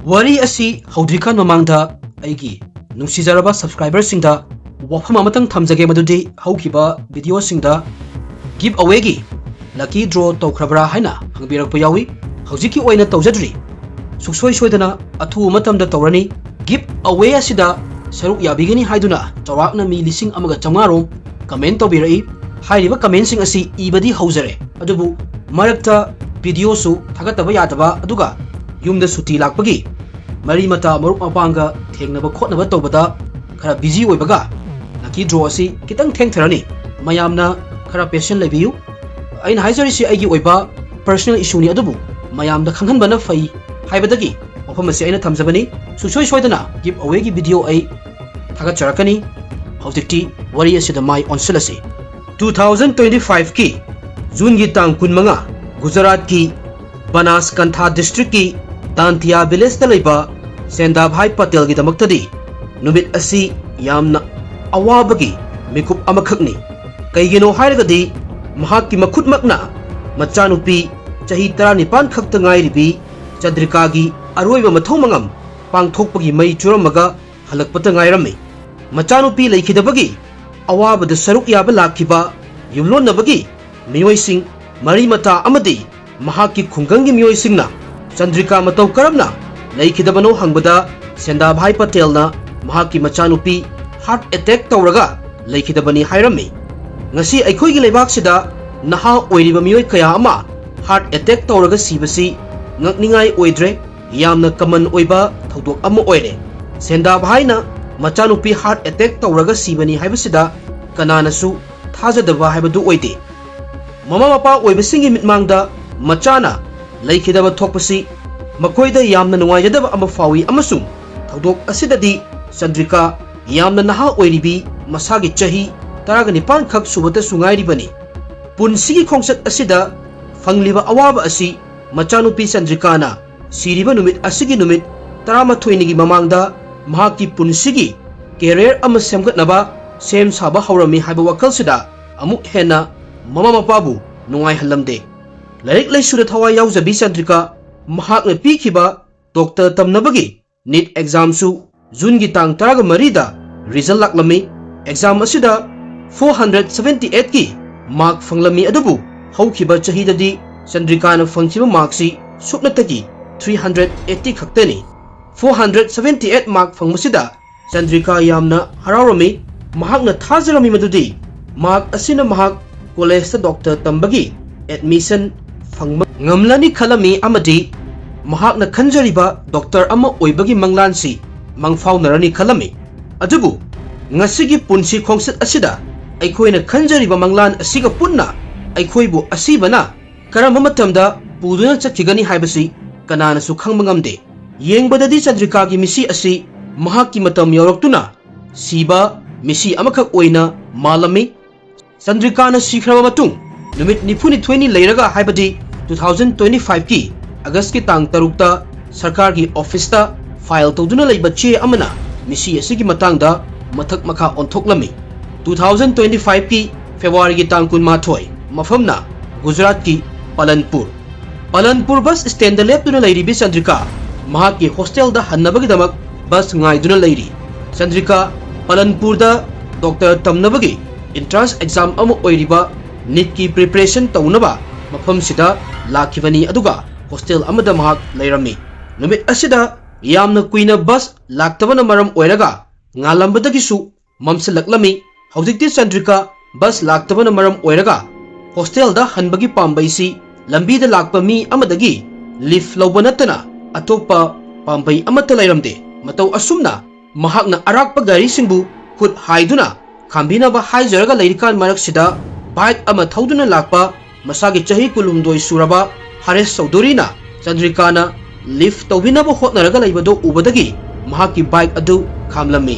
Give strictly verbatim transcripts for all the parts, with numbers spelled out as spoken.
ꯋꯥꯔꯤ ꯑꯁꯤ ꯍꯧꯗ꯭ꯔꯤꯀꯥꯟ ꯃꯃꯥꯡꯗ ꯑꯩꯒꯤ ꯅꯨꯡꯁꯤꯖꯔꯕ subscriberꯁꯤꯡꯗ ꯋꯥꯐꯝ ꯑꯃꯇꯪ ꯊꯝꯖꯒꯦ, ꯃꯗꯨꯗꯤ ꯍꯧꯈꯤꯕ videoꯁꯤꯡꯗ give awayꯒꯤ lucky draw ꯇꯧꯈ꯭ꯔꯕ꯭ꯔꯥ ꯍꯥꯏꯅ ꯍꯪꯕꯤꯔꯛꯄ ꯌꯥꯎꯏ꯫ ꯍꯧꯖꯤꯛꯀꯤ ꯑꯣꯏꯅ ꯇꯧꯖꯗ꯭ꯔꯤ, ꯁꯨꯡꯁꯣꯏ ꯁꯣꯏꯗꯅ ꯑꯊꯨꯕ ꯃꯇꯝꯗ ꯇꯧꯔꯅꯤ꯫ Give away ꯑꯁꯤꯗ ꯁꯔꯨꯛ ꯌꯥꯕꯤꯒꯅꯤ ꯍꯥꯏꯗꯨꯅ ꯆꯥꯎꯔꯥꯛꯅ ꯃꯤ ꯂꯤꯁꯤꯡ ꯑꯃꯒ ꯆꯥꯝꯃꯉꯥ ꯔꯣꯝ comment ꯇꯧꯕꯤꯔꯛꯏ꯫ ꯍꯥꯏꯔꯤꯕ commentꯁꯤꯡ ꯑꯁꯤ ꯏꯕꯗꯤ ꯍꯧꯖꯔꯦ, ꯑꯗꯨꯕꯨ ꯃꯔꯛꯇ videoꯁꯨ ꯊꯥꯒꯠꯇꯕ ꯌꯥꯗꯕ, ꯑꯗꯨꯒ ꯌꯨꯝꯗ ꯁꯨꯇꯤ ꯂꯥꯛꯄꯒꯤ ꯃꯔꯤ ꯃꯇꯥ ꯃꯔꯨꯞ ꯃꯄꯥꯡꯒ ꯊꯦꯡꯅꯕ ꯈꯣꯠꯅꯕ ꯇꯧꯕꯗ ꯈꯔ busy ꯑꯣꯏꯕꯒ lucky draw ꯑꯁꯤ ꯈꯤꯇꯪ ꯊꯦꯡꯊꯔꯅꯤ꯫ ꯃꯌꯥꯝꯅ ꯈꯔ patient ꯂꯩꯕꯤꯌꯨ꯫ ꯑꯩꯅ ꯍꯥꯏꯖꯔꯤꯁꯤ ꯑꯩꯒꯤ ꯑꯣꯏꯕ personal issueꯅꯤ, ꯑꯗꯨꯕꯨ ꯃꯌꯥꯝꯗ ꯈꯪꯍꯟꯕꯅ ꯐꯩ ꯍꯥꯏꯕꯗꯒꯤ ꯋꯥꯐꯝ ꯑꯁꯤ ꯑꯩꯅ ꯊꯝꯖꯕꯅꯤ꯫ ꯁꯨꯡꯁꯣꯏ ꯁꯣꯏꯗꯅ give awayꯒꯤ video ꯑꯩ ꯊꯥꯒꯠꯆꯔꯛꯀꯅꯤ꯫ ꯍꯧꯖꯤꯛꯇꯤ ꯋꯥꯔꯤ ꯑꯁꯤꯗ ꯃꯥꯏ ꯑꯣꯟꯁꯤꯜꯂꯁꯤ꯫ Two thousand twenty fiveꯀꯤ Juneꯒꯤ ꯇꯥꯡ ꯀꯨꯟꯃꯉꯥ, ꯒꯨꯖꯔꯥꯠꯀꯤ ꯕꯅꯥꯁꯀꯟꯊꯥ districtꯀꯤ ꯗꯥꯟꯇꯤꯌꯥ villageꯇ ꯂꯩꯕ ꯁꯦꯟꯗꯥꯚꯥꯏ ꯄꯇꯦꯜꯒꯤꯗꯃꯛꯇꯗꯤ ꯅꯨꯃꯤꯠ ꯑꯁꯤ ꯌꯥꯝꯅ ꯑꯋꯥꯕꯒꯤ ꯃꯤꯀꯨꯞ ꯑꯃꯈꯛꯅꯤ꯫ ꯀꯩꯒꯤꯅꯣ ꯍꯥꯏꯔꯒꯗꯤ ꯃꯍꯥꯛꯀꯤ ꯃꯈꯨꯠꯃꯛꯅ ꯃꯆꯥꯅꯨꯄꯤ ꯆꯍꯤ ꯇꯔꯥꯅꯤꯄꯥꯟ ꯈꯛꯇ ꯉꯥꯏꯔꯤꯕꯤ ꯆꯟꯗ꯭ꯔꯤꯀꯥꯒꯤ ꯑꯔꯣꯏꯕ ꯃꯊꯧ ꯃꯉꯝ ꯄꯥꯡꯊꯣꯛꯄꯒꯤ ꯃꯩ ꯆꯨꯔꯝꯃꯒ ꯍꯜꯂꯛꯄꯇ ꯉꯥꯏꯔꯝꯃꯤ꯫ ꯃꯆꯥꯅꯨꯄꯤ ꯂꯩꯈꯤꯗꯕꯒꯤ ꯑꯋꯥꯕꯗ ꯁꯔꯨꯛ ꯌꯥꯕ ꯂꯥꯛꯈꯤꯕ ꯌꯨꯝꯂꯣꯟꯅꯕꯒꯤ ꯃꯤꯑꯣꯏꯁꯤꯡ, ꯃꯔꯤ ꯃꯇꯥ ꯑꯃꯗꯤ ꯃꯍꯥꯛꯀꯤ ꯈꯨꯡꯒꯪꯒꯤ ꯃꯤꯑꯣꯏꯁꯤꯡꯅ ꯆꯟꯗ꯭ꯔꯤꯀꯥ ꯃꯇꯧ ꯀꯔꯝꯅ ꯂꯩꯈꯤꯗꯕꯅꯣ ꯍꯪꯕꯗ, ꯁꯦꯟꯗꯥꯚꯥꯏ ꯄꯇꯦꯜꯅ ꯃꯍꯥꯛꯀꯤ ꯃꯆꯥꯅꯨꯄꯤ heart attack ꯇꯧꯔꯒ ꯂꯩꯈꯤꯗꯕꯅꯤ ꯍꯥꯏꯔꯝꯃꯤ꯫ ꯉꯁꯤ ꯑꯩꯈꯣꯏꯒꯤ ꯂꯩꯕꯥꯛꯁꯤꯗ ꯅꯍꯥ ꯑꯣꯏꯔꯤꯕ ꯃꯤꯑꯣꯏ ꯀꯌꯥ ꯑꯃ heart attack ꯇꯧꯔꯒ ꯁꯤꯕꯁꯤ ꯉꯛꯅꯤꯡꯉꯥꯏ ꯑꯣꯏꯗ꯭ꯔꯦ, ꯌꯥꯝꯅ common ꯑꯣꯏꯕ ꯊꯧꯗꯣꯛ ꯑꯃ ꯑꯣꯏꯔꯦ꯫ ꯁꯦꯟꯗꯥꯚꯥꯏꯅ ꯃꯆꯥꯅꯨꯄꯤ heart attack ꯇꯧꯔꯒ ꯁꯤꯕꯅꯤ ꯍꯥꯏꯕꯁꯤꯗ ꯀꯅꯥꯅꯁꯨ ꯊꯥꯖꯗꯕ ꯍꯥꯏꯕꯗꯨ ꯑꯣꯏꯗꯦ꯫ ꯃꯃꯥ ꯃꯄꯥ ꯑꯣꯏꯕꯁꯤꯡꯒꯤ ꯃꯤꯠꯃꯥꯡꯗ ꯃꯆꯥꯅ ꯂꯩꯈꯤꯗꯕ ꯊꯣꯛꯄꯁꯤ ꯃꯈꯣꯏꯗ ꯌꯥꯝꯅ ꯅꯨꯡꯉꯥꯏꯖꯗꯕ ꯑꯃ ꯐꯥꯎꯏ, ꯑꯃꯁꯨꯡ ꯊꯧꯗꯣꯛ ꯑꯁꯤꯗꯗꯤ ꯆꯟꯗ꯭ꯔꯤꯀꯥ ꯌꯥꯝꯅ ꯅꯍꯥ ꯑꯣꯏꯔꯤꯕꯤ, ꯃꯁꯥꯒꯤ ꯆꯍꯤ ꯇꯔꯥꯒ ꯅꯤꯄꯥꯟ ꯈꯛ ꯁꯨꯕꯇꯁꯨ ꯉꯥꯏꯔꯤꯕꯅꯤ꯫ ꯄꯨꯟꯁꯤꯒꯤ ꯈꯣꯡꯆꯠ ꯑꯁꯤꯗ ꯐꯪꯂꯤꯕ ꯑꯋꯥꯕ ꯑꯁꯤ ꯃꯆꯥꯅꯨꯄꯤ ꯆꯟꯗ꯭ꯔꯤꯀꯥꯅ ꯁꯤꯔꯤꯕ ꯅꯨꯃꯤꯠ ꯑꯁꯤꯒꯤ ꯅꯨꯃꯤꯠ ꯇꯔꯥꯃꯥꯊꯣꯏꯅꯤꯒꯤ ꯃꯃꯥꯡꯗ ꯃꯍꯥꯛꯀꯤ ꯄꯨꯟꯁꯤꯒꯤ career ꯑꯃ ꯁꯦꯝꯒꯠꯅꯕ ꯁꯦꯝ ꯁꯥꯕ ꯍꯧꯔꯝꯃꯤ ꯍꯥꯏꯕ ꯋꯥꯈꯜꯁꯤꯗ ꯑꯃꯨꯛ ꯍꯦꯟꯅ ꯃꯃꯥ ꯃꯄꯥꯕꯨ ꯅꯨꯡꯉꯥꯏꯍꯜꯂꯝꯗꯦ꯫ ꯂꯥꯏꯔꯤꯛ ꯂꯥꯏꯁꯨꯗ ꯊꯋꯥꯏ ꯌꯥꯎꯖꯕꯤ ꯆꯟꯗ꯭ꯔꯤꯀꯥ ꯃꯍꯥꯛꯅ ꯄꯤꯈꯤꯕ ꯗꯣꯛꯇꯔ ꯇꯝꯅꯕꯒꯤ ꯅꯤꯠ ꯑꯦꯛꯖꯥꯝꯁꯨ ꯖꯨꯟꯒꯤ ꯇꯥꯡ ꯇꯔꯥꯃꯔꯤꯗ ꯔꯤꯖꯜ ꯂꯥꯛꯂꯝꯃꯤ꯫ ꯑꯦꯛꯖꯥꯝ ꯑꯁꯤꯗ ꯐꯣꯔ ꯍꯟꯗ꯭ꯔꯦꯠ ꯁꯚꯦꯟꯇꯤ ꯑꯩꯠꯀꯤ ꯃꯥꯔꯛ ꯐꯪꯂꯝꯃꯤ, ꯑꯗꯨꯕꯨ ꯍꯧꯈꯤꯕ ꯆꯍꯤꯗꯗꯤ ꯆꯟꯗ꯭ꯔꯤꯀꯥꯅ ꯐꯪꯈꯤꯕ ꯃꯥꯔꯛꯁꯤ ꯁꯨꯞꯅꯇꯒꯤ ꯊ꯭ꯔꯤ ꯍꯟꯗ꯭ꯔꯦꯠ ꯑꯩꯠꯇꯤ ꯈꯛꯇꯅꯤ꯫ Four hundred seventy eight mark ꯐꯪꯕꯁꯤꯗ ꯆꯟꯗ꯭ꯔꯤꯀꯥ ꯌꯥꯝꯅ ꯍꯔꯥꯎꯔꯝꯃꯤ꯫ ꯃꯍꯥꯛꯅ ꯊꯥꯖꯔꯝꯃꯤ ꯃꯗꯨꯗꯤ ꯃꯍꯥꯛ ꯑꯁꯤꯅ ꯃꯍꯥꯛ ꯀꯣꯂꯦꯖꯇ ꯗꯣꯛꯇꯔ ꯇꯝꯕꯒꯤ ꯑꯦꯗꯃꯤꯁꯟ ꯐꯪꯕ ꯉꯝꯂꯅꯤ ꯈꯜꯂꯝꯃꯤ, ꯑꯃꯗꯤ ꯃꯍꯥꯛꯅ ꯈꯟꯖꯔꯤꯕ ꯗꯣꯛꯇꯔ ꯑꯃ ꯑꯣꯏꯕꯒꯤ ꯃꯪꯂꯥꯟꯁꯤ ꯃꯪꯐꯥꯎꯅꯔꯅꯤ ꯈꯜꯂꯝꯃꯤ꯫ ꯑꯗꯨꯕꯨ ꯉꯁꯤꯒꯤ ꯄꯨꯟꯁꯤ ꯈꯣꯡꯆꯠ ꯑꯁꯤꯗ ꯑꯩꯈꯣꯏꯅ ꯈꯟꯖꯔꯤꯕ ꯃꯪꯂꯥꯟ ꯑꯁꯤꯒ ꯄꯨꯟꯅ ꯑꯩꯈꯣꯏꯕꯨ ꯑꯁꯤꯕꯅ ꯀꯔꯝꯕ ꯃꯇꯝꯗ ꯄꯨꯗꯨꯅ ꯆꯠꯈꯤꯒꯅꯤ ꯍꯥꯏꯕꯁꯤ ꯀꯅꯥꯅꯁꯨ ꯈꯪꯕ ꯉꯝꯗꯦ꯫ ꯌꯦꯡꯕꯗꯗꯤ ꯆꯟꯗ꯭ꯔꯤꯀꯥꯒꯤ ꯃꯤꯁꯤ ꯑꯁꯤ ꯃꯍꯥꯛꯀꯤ ꯃꯇꯝ ꯌꯧꯔꯛꯇꯨꯅ ꯁꯤꯕ ꯃꯤꯁꯤ ꯑꯃꯈꯛ ꯑꯣꯏꯅ ꯃꯥꯜꯂꯝꯃꯤ꯫ ꯆꯟꯗ꯭ꯔꯤꯀꯥꯅ ꯁꯤꯈ꯭ꯔꯕ ꯃꯇꯨꯡ ꯅꯨꯃꯤꯠ ꯅꯤꯐꯨꯅꯤꯊꯣꯏꯅꯤ ꯂꯩꯔꯒ, ꯍꯥꯏꯕꯗꯤ ꯇꯨ ꯊꯥꯎꯖꯟ ꯇ꯭ꯋꯦꯟꯇꯤ ꯐꯥꯏꯚꯀꯤ ꯑꯥꯒꯁꯀꯤ ꯇꯥꯡ ꯇꯔꯨꯛꯇ ꯁꯔꯀꯥꯔꯒꯤ ꯑꯣꯐꯤꯁꯇ ꯐꯥꯏꯜ ꯇꯧꯗꯨꯅ ꯂꯩꯕ ꯆꯦ ꯑꯃꯅ ꯃꯤꯁꯤ ꯑꯁꯤꯒꯤ ꯃꯇꯥꯡꯗ ꯃꯊꯛ ꯃꯈꯥ ꯑꯣꯟꯊꯣꯛꯂꯝꯃꯤ꯫ ꯇꯨ ꯊꯥꯎꯖꯟ ꯇ꯭ꯋꯦꯟꯇꯤ ꯐꯥꯏꯚꯀꯤ ꯐꯦꯕ꯭ꯔꯨꯋꯥꯔꯤꯒꯤ ꯇꯥꯡ ꯀꯨꯟꯃꯥꯊꯣꯏ, ꯃꯐꯝꯅ ꯒꯨꯖꯔꯥꯠꯀꯤ ꯄꯂꯟꯄꯨꯔ꯫ ꯄꯂꯟꯄꯨꯔ ꯕꯁ ꯁ꯭ꯇꯦꯟꯗ ꯂꯦꯞꯇꯨꯅ ꯂꯩꯔꯤꯕꯤ ꯆꯟꯗ꯭ꯔꯤꯀꯥ ꯃꯍꯥꯛꯀꯤ ꯍꯣꯁꯇꯦꯜꯗ ꯍꯟꯅꯕꯒꯤꯗꯃꯛ ꯕꯁ ꯉꯥꯏꯗꯨꯅ ꯂꯩꯔꯤ꯫ ꯆꯟꯗ꯭ꯔꯤꯀꯥ ꯄꯂꯟꯄꯨꯔꯗ ꯗꯣꯛꯇꯔ ꯇꯝꯅꯕꯒꯤ ꯑꯦꯟꯇ꯭ꯔꯥꯟꯁ ꯑꯦꯛꯖꯥꯝ ꯑꯃ ꯑꯣꯏꯔꯤꯕ ꯅꯤꯠꯀꯤ ꯄ꯭ꯔꯤꯄꯦꯔꯦꯁꯟ ꯇꯧꯅꯕ ꯃꯐꯝꯁꯤꯗ ꯂꯥꯛꯈꯤꯕꯅꯤ, ꯑꯗꯨꯒ ꯍꯣꯁꯇꯦꯜ ꯑꯃꯗ ꯃꯍꯥꯛ ꯂꯩꯔꯝꯃꯤ꯫ ꯅꯨꯃꯤꯠ ꯑꯁꯤꯗ ꯌꯥꯝꯅ ꯀꯨꯏꯅ ꯕꯁ ꯂꯥꯛꯇꯕꯅ ꯃꯔꯝ ꯑꯣꯏꯔꯒ ꯉꯥꯜꯂꯝꯕꯗꯒꯤꯁꯨ ꯃꯝꯁꯤꯜꯂꯛꯂꯝꯃꯤ꯫ ꯍꯧꯖꯤꯛꯇꯤ ꯆꯟꯗ꯭ꯔꯤꯀꯥ ꯕꯁ ꯂꯥꯛꯇꯕꯅ ꯃꯔꯝ ꯑꯣꯏꯔꯒ ꯍꯣꯁꯇꯦꯜꯗ ꯍꯟꯕꯒꯤ ꯄꯥꯝꯕꯩꯁꯤ ꯂꯝꯕꯤꯗ ꯂꯥꯛꯄ ꯃꯤ ꯑꯃꯗꯒꯤ ꯂꯤꯐ ꯂꯧꯕ ꯅꯠꯇꯅ ꯑꯇꯣꯞꯄ ꯄꯥꯝꯕꯩ ꯑꯃꯠꯇ ꯂꯩꯔꯝꯗꯦ꯫ ꯃꯇꯧ ꯑꯁꯨꯝꯅ ꯃꯍꯥꯛꯅ ꯑꯔꯥꯛꯄ ꯒꯥꯔꯤꯁꯤꯡꯕꯨ ꯈꯨꯠ ꯍꯥꯏꯗꯨꯅ ꯈꯥꯝꯕꯤꯅꯕ ꯍꯥꯏꯖꯔꯒ ꯂꯩꯔꯤꯀꯥꯟ ꯃꯔꯛꯁꯤꯗ ꯕꯥꯏꯛ ꯑꯃ ꯊꯧꯗꯨꯅ ꯂꯥꯛꯄ ꯃꯁꯥꯒꯤ ꯆꯍꯤ ꯀꯨꯟꯍꯨꯝꯗꯣꯏ ꯁꯨꯔꯕ ꯍꯔꯦꯁ ꯆꯧꯙꯨꯔꯤꯅ ꯆꯟꯗ꯭ꯔꯤꯀꯥꯅ ꯂꯤꯐ ꯇꯧꯕꯤꯅꯕ ꯍꯣꯠꯅꯔꯒ ꯂꯩꯕꯗꯨ ꯎꯕꯗꯒꯤ ꯃꯍꯥꯛꯀꯤ ꯕꯥꯏꯛ ꯑꯗꯨ ꯈꯥꯝꯂꯝꯃꯤ꯫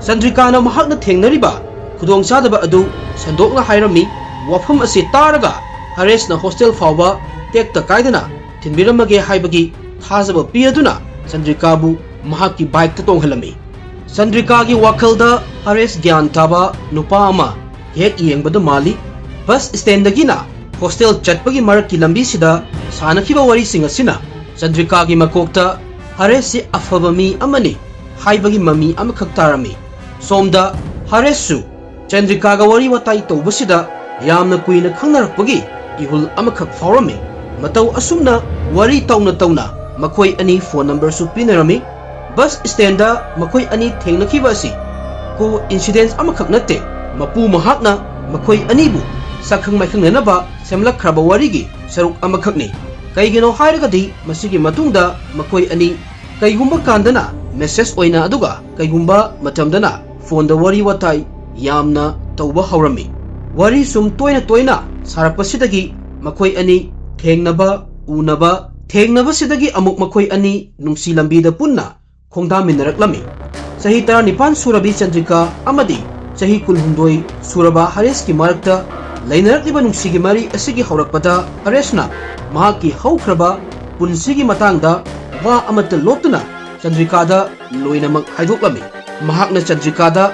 ꯆꯟꯗ꯭ꯔꯤꯀꯥꯅ ꯃꯍꯥꯛꯅ ꯊꯦꯡꯅꯔꯤꯕ ꯈꯨꯗꯣꯡꯆꯥꯗꯕ ꯑꯗꯨ ꯁꯟꯗꯣꯛꯅ ꯍꯥꯏꯔꯝꯃꯤ꯫ ꯋꯥꯐꯝ ꯑꯁꯤ ꯇꯥꯔꯒ ꯍꯔꯦꯁꯅ ꯍꯣꯁꯇꯦꯜ ꯐꯥꯎꯕ ꯇꯦꯛꯇ ꯀꯥꯏꯗꯅ ꯊꯤꯟꯕꯤꯔꯝꯃꯒꯦ ꯍꯥꯏꯕꯒꯤ ꯊꯥꯖꯕ ꯄꯤꯔꯗꯨꯅ ꯆꯟꯗ꯭ꯔꯤꯀꯥꯕꯨ ꯃꯍꯥꯛꯀꯤ ꯕꯥꯏꯛꯇ ꯇꯣꯡꯍꯜꯂꯝꯃꯤ꯫ ꯆꯟꯗ꯭ꯔꯤꯀꯥꯒꯤ ꯋꯥꯈꯜꯗ ꯍꯔꯦꯁ ꯒ꯭ꯌꯥꯟ ꯇꯥꯕ ꯅꯨꯄꯥ ꯑꯃ ꯍꯦꯛ ꯌꯦꯡꯕꯗ ꯃꯥꯜꯂꯤ꯫ ꯕꯁ ꯁ꯭ꯇꯦꯟꯗꯒꯤꯅ ꯍꯣꯁꯇꯦꯜ ꯆꯠꯄꯒꯤ ꯃꯔꯛꯀꯤ ꯂꯝꯕꯤꯁꯤꯗ ꯁꯥꯟꯅꯈꯤꯕ ꯋꯥꯔꯤꯁꯤꯡ ꯑꯁꯤꯅ ꯆꯟꯗ꯭ꯔꯤꯀꯥꯒꯤ ꯃꯀꯣꯛꯇ ꯍꯔꯦꯁꯁꯤ ꯑꯐꯕ ꯃꯤ ꯑꯃꯅꯤ ꯍꯥꯏꯕꯒꯤ ꯃꯃꯤ ꯑꯃꯈꯛ ꯇꯥꯔꯝꯃꯤ꯫ ꯁꯣꯝꯗ ꯍꯔꯦꯁꯁꯨ ꯆꯟꯗ꯭ꯔꯤꯀꯥꯒ ꯋꯥꯔꯤ ꯋꯥꯇꯥꯏ ꯇꯧꯕꯁꯤꯗ ꯌꯥꯝꯅ ꯀꯨꯏꯅ ꯈꯪꯅꯔꯛꯄꯒꯤ ꯏꯍꯨꯜ ꯑꯃꯈꯛ ꯐꯥꯎꯔꯝꯃꯤ꯫ ꯃꯇꯧ ꯑꯁꯨꯝꯅ ꯋꯥꯔꯤ ꯇꯧꯅ ꯇꯧꯅ ꯃꯈꯣꯏ ꯑꯅꯤ ꯐꯣꯟ ꯅꯝꯕꯔꯁꯨ ꯄꯤꯅꯔꯝꯃꯤ꯫ ꯕꯁ ꯁ꯭ꯇꯦꯟꯗ ꯃꯈꯣꯏ ꯑꯅꯤ ꯊꯦꯡꯅꯈꯤꯕ ꯑꯁꯤ coincidence ꯑꯃꯈꯛ ꯅꯠꯇꯦ, ꯃꯄꯨ ꯃꯍꯥꯛꯅ ꯃꯈꯣꯏ ꯑꯅꯤꯕꯨ ꯁꯛꯈꯪ ꯃꯥꯏꯈꯪꯅꯅꯕ ꯁꯦꯝꯂꯛꯈ꯭ꯔꯕ ꯋꯥꯔꯤꯒꯤ ꯁꯔꯨꯛ ꯑꯃꯈꯛꯅꯤ꯫ ꯀꯩꯒꯤꯅꯣ ꯍꯥꯏꯔꯒꯗꯤ ꯃꯁꯤꯒꯤ ꯃꯇꯨꯡꯗ ꯃꯈꯣꯏ ꯑꯅꯤ ꯀꯩꯒꯨꯝꯕ ꯀꯥꯟꯗꯅ ꯃꯦꯁꯦꯖ ꯑꯣꯏꯅ ꯑꯗꯨꯒ ꯀꯩꯒꯨꯝꯕ ꯃꯇꯝꯗꯅ ꯐꯣꯟꯗ ꯋꯥꯔꯤ ꯋꯥꯇꯥꯏ ꯌꯥꯝꯅ ꯇꯧꯕ ꯍꯧꯔꯝꯃꯤ꯫ ꯋꯥꯔꯤ ꯁꯨꯝ ꯇꯣꯏꯅ ꯇꯣꯏꯅ ꯁꯥꯔꯛꯄꯁꯤꯗꯒꯤ ꯃꯈꯣꯏ ꯑꯅꯤ ꯊꯦꯡꯅꯕ, ꯎꯅꯕ, ꯊꯦꯡꯅꯕꯁꯤꯗꯒꯤ ꯑꯃꯨꯛ ꯃꯈꯣꯏ ꯑꯅꯤ ꯅꯨꯡꯁꯤ ꯂꯝꯕꯤꯗ ꯄꯨꯟꯅ ꯈꯣꯡꯗꯥꯃꯤꯟꯅꯔꯛꯂꯝꯃꯤ꯫ ꯆꯍꯤ ꯇꯔꯥꯅꯤꯄꯥꯟ ꯁꯨꯔꯕꯤ ꯆꯟꯗ꯭ꯔꯤꯀꯥ ꯑꯃꯗꯤ ꯆꯍꯤ ꯀꯨꯟꯍꯨꯝꯗꯣꯏ ꯁꯨꯔꯕ ꯍꯔꯦꯁꯀꯤ ꯃꯔꯛꯇ ꯂꯩꯅꯔꯛꯂꯤꯕ ꯅꯨꯡꯁꯤꯒꯤ ꯃꯔꯤ ꯑꯁꯤꯒꯤ ꯍꯧꯔꯛꯄꯗ ꯍꯔꯦꯁꯅ ꯃꯍꯥꯛꯀꯤ ꯍꯧꯈ꯭ꯔꯕ ꯄꯨꯟꯁꯤꯒꯤ ꯃꯇꯥꯡꯗ ꯋꯥ ꯑꯃꯠꯇ ꯂꯣꯠꯇꯨꯅ ꯆꯟꯗ꯭ꯔꯤꯀꯥꯗ ꯂꯣꯏꯅꯃꯛ ꯍꯥꯏꯗꯣꯛꯂꯝꯃꯤ꯫ ꯃꯍꯥꯛꯅ ꯆꯟꯗ꯭ꯔꯤꯀꯥꯗ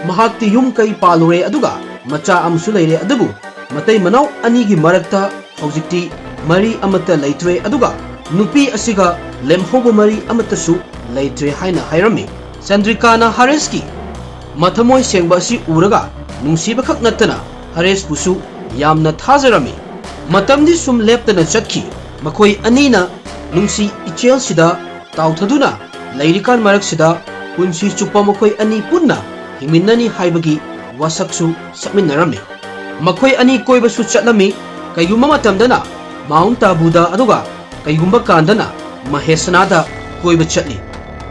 ꯃꯍꯥꯛꯇꯤ ꯌꯨꯝ ꯀꯩ ꯄꯥꯜꯂꯨꯔꯦ ꯑꯗꯨꯒ ꯃꯆꯥ ꯑꯃꯁꯨ ꯂꯩꯔꯦ, ꯑꯗꯨꯕꯨ ꯃꯇꯩ ꯃꯅꯥꯎ ꯑꯅꯤꯒꯤ ꯃꯔꯛꯇ ꯍꯧꯖꯤꯛꯇꯤ ꯃꯔꯤ ꯑꯃꯠꯇ ꯂꯩꯇ꯭ꯔꯦ, ꯑꯗꯨꯒ ꯅꯨꯄꯤ ꯑꯁꯤꯒ ꯂꯦꯝꯍꯧꯕ ꯃꯔꯤ ꯑꯃꯠꯇꯁꯨ ꯂꯩꯇ꯭ꯔꯦ ꯍꯥꯏꯅ ꯍꯥꯏꯔꯝꯃꯤ꯫ ꯆꯟꯗ꯭ꯔꯤꯀꯥꯅ ꯍꯔꯦꯁꯀꯤ ꯃꯊꯃꯣꯏ ꯁꯦꯡꯕ ꯑꯁꯤ ꯎꯔꯒ ꯅꯨꯡꯁꯤꯕꯈꯛ ꯅꯠꯇꯅ ꯍꯔꯦꯁꯄꯨꯁꯨ ꯌꯥꯝꯅ ꯊꯥꯖꯔꯝꯃꯤ꯫ ꯃꯇꯝꯗꯤ ꯁꯨꯝ ꯂꯦꯞꯇꯅ ꯆꯠꯈꯤ꯫ ꯃꯈꯣꯏ ꯑꯅꯤꯅ ꯅꯨꯡꯁꯤ ꯏꯆꯦꯜꯁꯤꯗ ꯇꯥꯎꯊꯗꯨꯅ ꯂꯩꯔꯤꯀꯥꯟ ꯃꯔꯛꯁꯤꯗ ꯄꯨꯟꯁꯤ ꯆꯨꯞꯄ ꯃꯈꯣꯏ ꯑꯅꯤ ꯄꯨꯟꯅ ꯍꯤꯡꯃꯤꯟꯅꯅꯤ ꯍꯥꯏꯕꯒꯤ ꯋꯥꯁꯛꯁꯨ ꯁꯛꯃꯤꯟꯅꯔꯝꯃꯤ꯫ ꯃꯈꯣꯏ ꯑꯅꯤ ꯀꯣꯏꯕꯁꯨ ꯆꯠꯂꯝꯃꯤ꯫ ꯀꯩꯒꯨꯝꯕ ꯃꯇꯝꯗꯅ ꯃꯥꯎꯟ ꯇꯥꯕꯨꯗ, ꯑꯗꯨꯒ ꯀꯩꯒꯨꯝꯕ ꯀꯥꯟꯗꯅ ꯃꯍꯦꯁꯅꯥꯗ ꯀꯣꯏꯕ ꯆꯠꯂꯤ꯫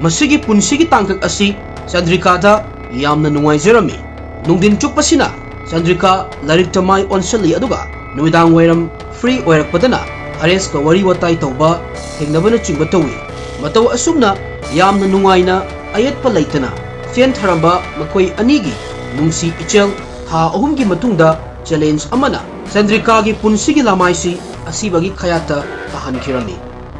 ꯃꯁꯤꯒꯤ ꯄꯨꯟꯁꯤꯒꯤ ꯇꯥꯡꯀꯛ ꯑꯁꯤ ꯆꯟꯗ꯭ꯔꯤꯀꯥꯗ ꯌꯥꯝꯅ ꯅꯨꯡꯉꯥꯏꯖꯔꯝꯃꯤ꯫ ꯅꯨꯡꯊꯤꯟ ꯆꯨꯞꯄꯁꯤꯅ ꯆꯟꯗ꯭ꯔꯤꯀꯥ ꯂꯥꯏꯔꯤꯛꯇ ꯃꯥꯏ ꯑꯣꯟꯁꯤꯜꯂꯤ, ꯑꯗꯨꯒ ꯅꯨꯃꯤꯗꯥꯡ ꯋꯥꯏꯔꯝ ꯐ꯭ꯔꯤ ꯑꯣꯏꯔꯛꯄꯗꯅ ꯍꯔꯦꯁꯀ ꯋꯥꯔꯤ ꯋꯥꯇꯥꯏ ꯇꯧꯕ, ꯊꯦꯡꯅꯕꯅꯆꯤꯡꯕ ꯇꯧꯏ꯫ ꯃꯇꯧ ꯑꯁꯨꯝꯅ ꯌꯥꯝꯅ ꯅꯨꯡꯉꯥꯏꯅ ꯑꯌꯦꯠꯄ ꯂꯩꯇꯅ ꯆꯦꯟꯊꯔꯝꯕ ꯃꯈꯣꯏ ꯑꯅꯤꯒꯤ ꯅꯨꯡꯁꯤ ꯏꯆꯦꯜ ꯊꯥ ꯑꯍꯨꯝꯒꯤ ꯃꯇꯨꯡꯗ ꯆꯦꯂꯦꯟꯖ ꯑꯃꯅ ꯆꯟꯗ꯭ꯔꯤꯀꯥꯒꯤ ꯄꯨꯟꯁꯤꯒꯤ ꯂꯃꯥꯏꯁꯤ ꯑꯁꯤꯕꯒꯤ ꯈꯌꯥꯠꯇ ꯇꯥꯍꯟꯈꯤꯔꯝꯃꯤ꯫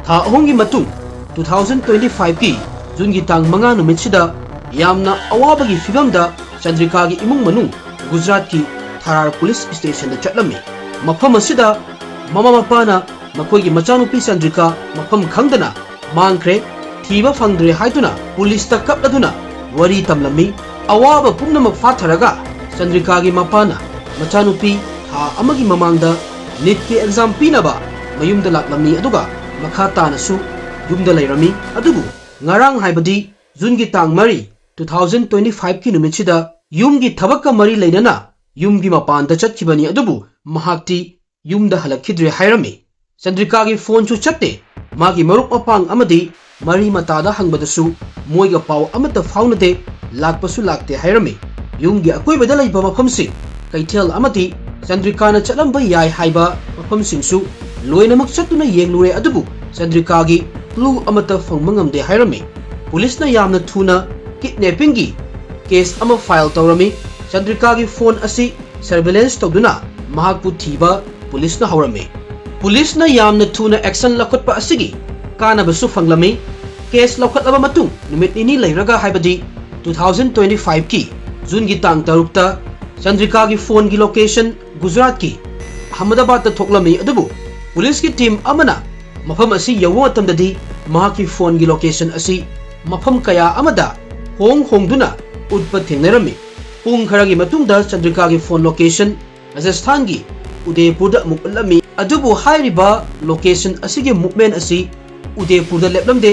ꯊꯥ ꯑꯍꯨꯝꯒꯤ ꯃꯇꯨꯡ, two thousand twenty five ꯀꯤ ꯖꯨꯟꯒꯤ ꯇꯥꯡ ꯃꯉꯥ ꯅꯨꯃꯤꯠꯁꯤꯗ ꯌꯥꯝꯅ ꯑꯋꯥꯕꯒꯤ ꯐꯤꯕꯝꯗ ꯆꯟꯗ꯭ꯔꯤꯀꯥꯒꯤ ꯏꯃꯨꯡ ꯃꯅꯨꯡ ꯒꯨꯖꯔꯥꯠꯀꯤ ꯊꯥꯔꯥꯔ ꯄꯨꯂꯤꯁ ꯁ꯭ꯇꯦꯁꯟꯗ ꯆꯠꯂꯝꯃꯤ꯫ ꯃꯐꯝ ꯑꯁꯤꯗ ꯃꯃꯥ ꯃꯄꯥꯅ ꯃꯈꯣꯏꯒꯤ ꯃꯆꯥꯅꯨꯄꯤ ꯆꯟꯗ꯭ꯔꯤꯀꯥ ꯃꯐꯝ ꯈꯪꯗꯅ ꯃꯥꯡꯈ꯭ꯔꯦ, ꯊꯤꯕ ꯐꯪꯗ꯭ꯔꯦ ꯍꯥꯏꯗꯨꯅ ꯄꯨꯂꯤꯁꯇ ꯀꯞꯂꯗꯨꯅ ꯋꯥꯔꯤ ꯇꯝꯂꯝꯃꯤ꯫ ꯑꯋꯥꯕ ꯄꯨꯝꯅꯃꯛ ꯐꯥꯊꯔꯒ ꯆꯟꯗ꯭ꯔꯤꯀꯥꯒꯤ ꯃꯄꯥꯅ ꯃꯆꯥꯅꯨꯄꯤ ꯊꯥ ꯑꯃꯒꯤ ꯃꯃꯥꯡꯗ ꯅꯤꯠꯀꯤ ꯑꯦꯛꯖꯥꯝ ꯄꯤꯅꯕ ꯃꯌꯨꯝꯗ ꯂꯥꯛꯂꯝꯃꯤ, ꯑꯗꯨꯒ ꯃꯈꯥ ꯇꯥꯅꯁꯨ ꯌꯨꯝꯗ ꯂꯩꯔꯝꯃꯤ꯫ ꯑꯗꯨꯕꯨ ꯉꯔꯥꯡ, ꯍꯥꯏꯕꯗꯤ ꯖꯨꯟꯒꯤ ꯇꯥꯡ ꯃꯔꯤ, two thousand twenty five ꯀꯤ ꯅꯨꯃꯤꯠꯁꯤꯗ ꯌꯨꯝꯒꯤ ꯊꯕꯛꯀ ꯃꯔꯤ ꯂꯩꯅꯅ ꯌꯨꯝꯒꯤ ꯃꯄꯥꯟꯗ ꯆꯠꯈꯤꯕꯅꯤ, ꯑꯗꯨꯕꯨ ꯃꯍꯥꯛꯇꯤ ꯌꯨꯝꯗ ꯍꯜꯂꯛꯈꯤꯗ꯭ꯔꯦ ꯍꯥꯏꯔꯝꯃꯤ꯫ ꯆꯟꯗ꯭ꯔꯤꯀꯥꯒꯤ ꯐꯣꯟꯁꯨ ꯆꯠꯇꯦ꯫ ꯃꯥꯒꯤ ꯃꯔꯨꯞ ꯃꯄꯥꯡ ꯑꯃꯗꯤ ꯃꯔꯤ ꯃꯇꯥꯗ ꯍꯪꯕꯗꯁꯨ ꯃꯣꯏꯒ ꯄꯥꯎ ꯑꯃꯠꯇ ꯐꯥꯎꯅꯗꯦ, ꯂꯥꯛꯄꯁꯨ ꯂꯥꯛꯇꯦ ꯍꯥꯏꯔꯝꯃꯤ꯫ ꯌꯨꯝꯒꯤ ꯑꯀꯣꯏꯕꯗ ꯂꯩꯕ ꯃꯐꯝꯁꯤꯡ, ꯀꯩꯊꯦꯜ ꯑꯃꯗꯤ ꯆꯟꯗ꯭ꯔꯤꯀꯥꯅ ꯆꯠꯂꯝꯕ ꯌꯥꯏ ꯍꯥꯏꯕ ꯃꯐꯝꯁꯤꯡꯁꯨ ꯂꯣꯏꯅꯃꯛ ꯆꯠꯇꯨꯅ ꯌꯦꯡꯂꯨꯔꯦ, ꯑꯗꯨꯕꯨ ꯆꯟꯗ꯭ꯔꯤꯀꯥꯒꯤ clue ꯑꯃꯠꯇ ꯐꯪꯕ ꯉꯝꯗꯦ ꯍꯥꯏꯔꯝꯃꯤ꯫ ꯄꯨꯂꯤꯁꯅ ꯌꯥꯝꯅ ꯊꯨꯅ kidnappingꯒꯤ case ꯑꯃ file ꯇꯧꯔꯝꯃꯤ꯫ ꯆꯟꯗ꯭ꯔꯤꯀꯥꯒꯤ ꯐꯣꯟ ꯑꯁꯤ surveillance ꯇꯧꯗꯨꯅ ꯃꯍꯥꯛꯄꯨ ꯊꯤꯕ ꯄꯨꯂꯤꯁꯅ ꯍꯧꯔꯝꯃꯤ꯫ ꯄꯨꯂꯤꯁꯅ ꯌꯥꯝꯅ ꯊꯨꯅ action ꯂꯧꯈꯠꯄ ꯑꯁꯤꯒꯤ ꯀꯥꯟꯅꯕꯁꯨ ꯐꯪꯂꯝꯃꯤ꯫ Case ꯂꯧꯈꯠꯂꯕ ꯃꯇꯨꯡ ꯅꯨꯃꯤꯠ ꯅꯤꯅꯤ ꯂꯩꯔꯒ, ꯍꯥꯏꯕꯗꯤ two thousand twenty five ꯀꯤ ꯖꯨꯟꯒꯤ ꯇꯥꯡ ꯇꯔꯨꯛꯇ ꯆꯟꯗ꯭ꯔꯤꯀꯥꯒꯤ ꯐꯣꯟꯒꯤ location ꯒꯨꯖꯔꯥꯠꯀꯤ ꯑꯍꯃꯗꯥꯕꯥꯗꯇ ꯊꯣꯛꯂꯝꯃꯤ, ꯑꯗꯨꯕꯨ ꯄꯨꯂꯤꯁꯀꯤ team ꯑꯃꯅ ꯃꯐꯝ ꯑꯁꯤ ꯌꯧꯕ ꯃꯇꯝꯗꯗꯤ ꯃꯍꯥꯛꯀꯤ ꯐꯣꯟꯒꯤ location ꯑꯁꯤ ꯃꯐꯝ ꯀꯌꯥ ꯑꯃꯗ ꯍꯣꯡ ꯍꯣꯡꯗꯨꯅ ꯎꯠꯄ ꯊꯦꯡꯅꯔꯝꯃꯤ꯫ ꯄꯨꯡ ꯈꯔꯒꯤ ꯃꯇꯨꯡꯗ ꯆꯟꯗ꯭ꯔꯤꯀꯥꯒꯤ ꯐꯣꯟ location ꯔꯥꯖꯁꯊꯥꯟꯒꯤ ꯎꯗꯦꯄꯨꯔꯗ ꯑꯃꯨꯛ ꯎꯠꯂꯝꯃꯤ꯫ ꯑꯗꯨꯕꯨ ꯍꯥꯏꯔꯤꯕ location ꯑꯁꯤꯒꯤ movement ꯑꯁꯤ ꯎꯗꯦꯄꯨꯔꯗ ꯂꯦꯞꯂꯝꯗꯦ꯫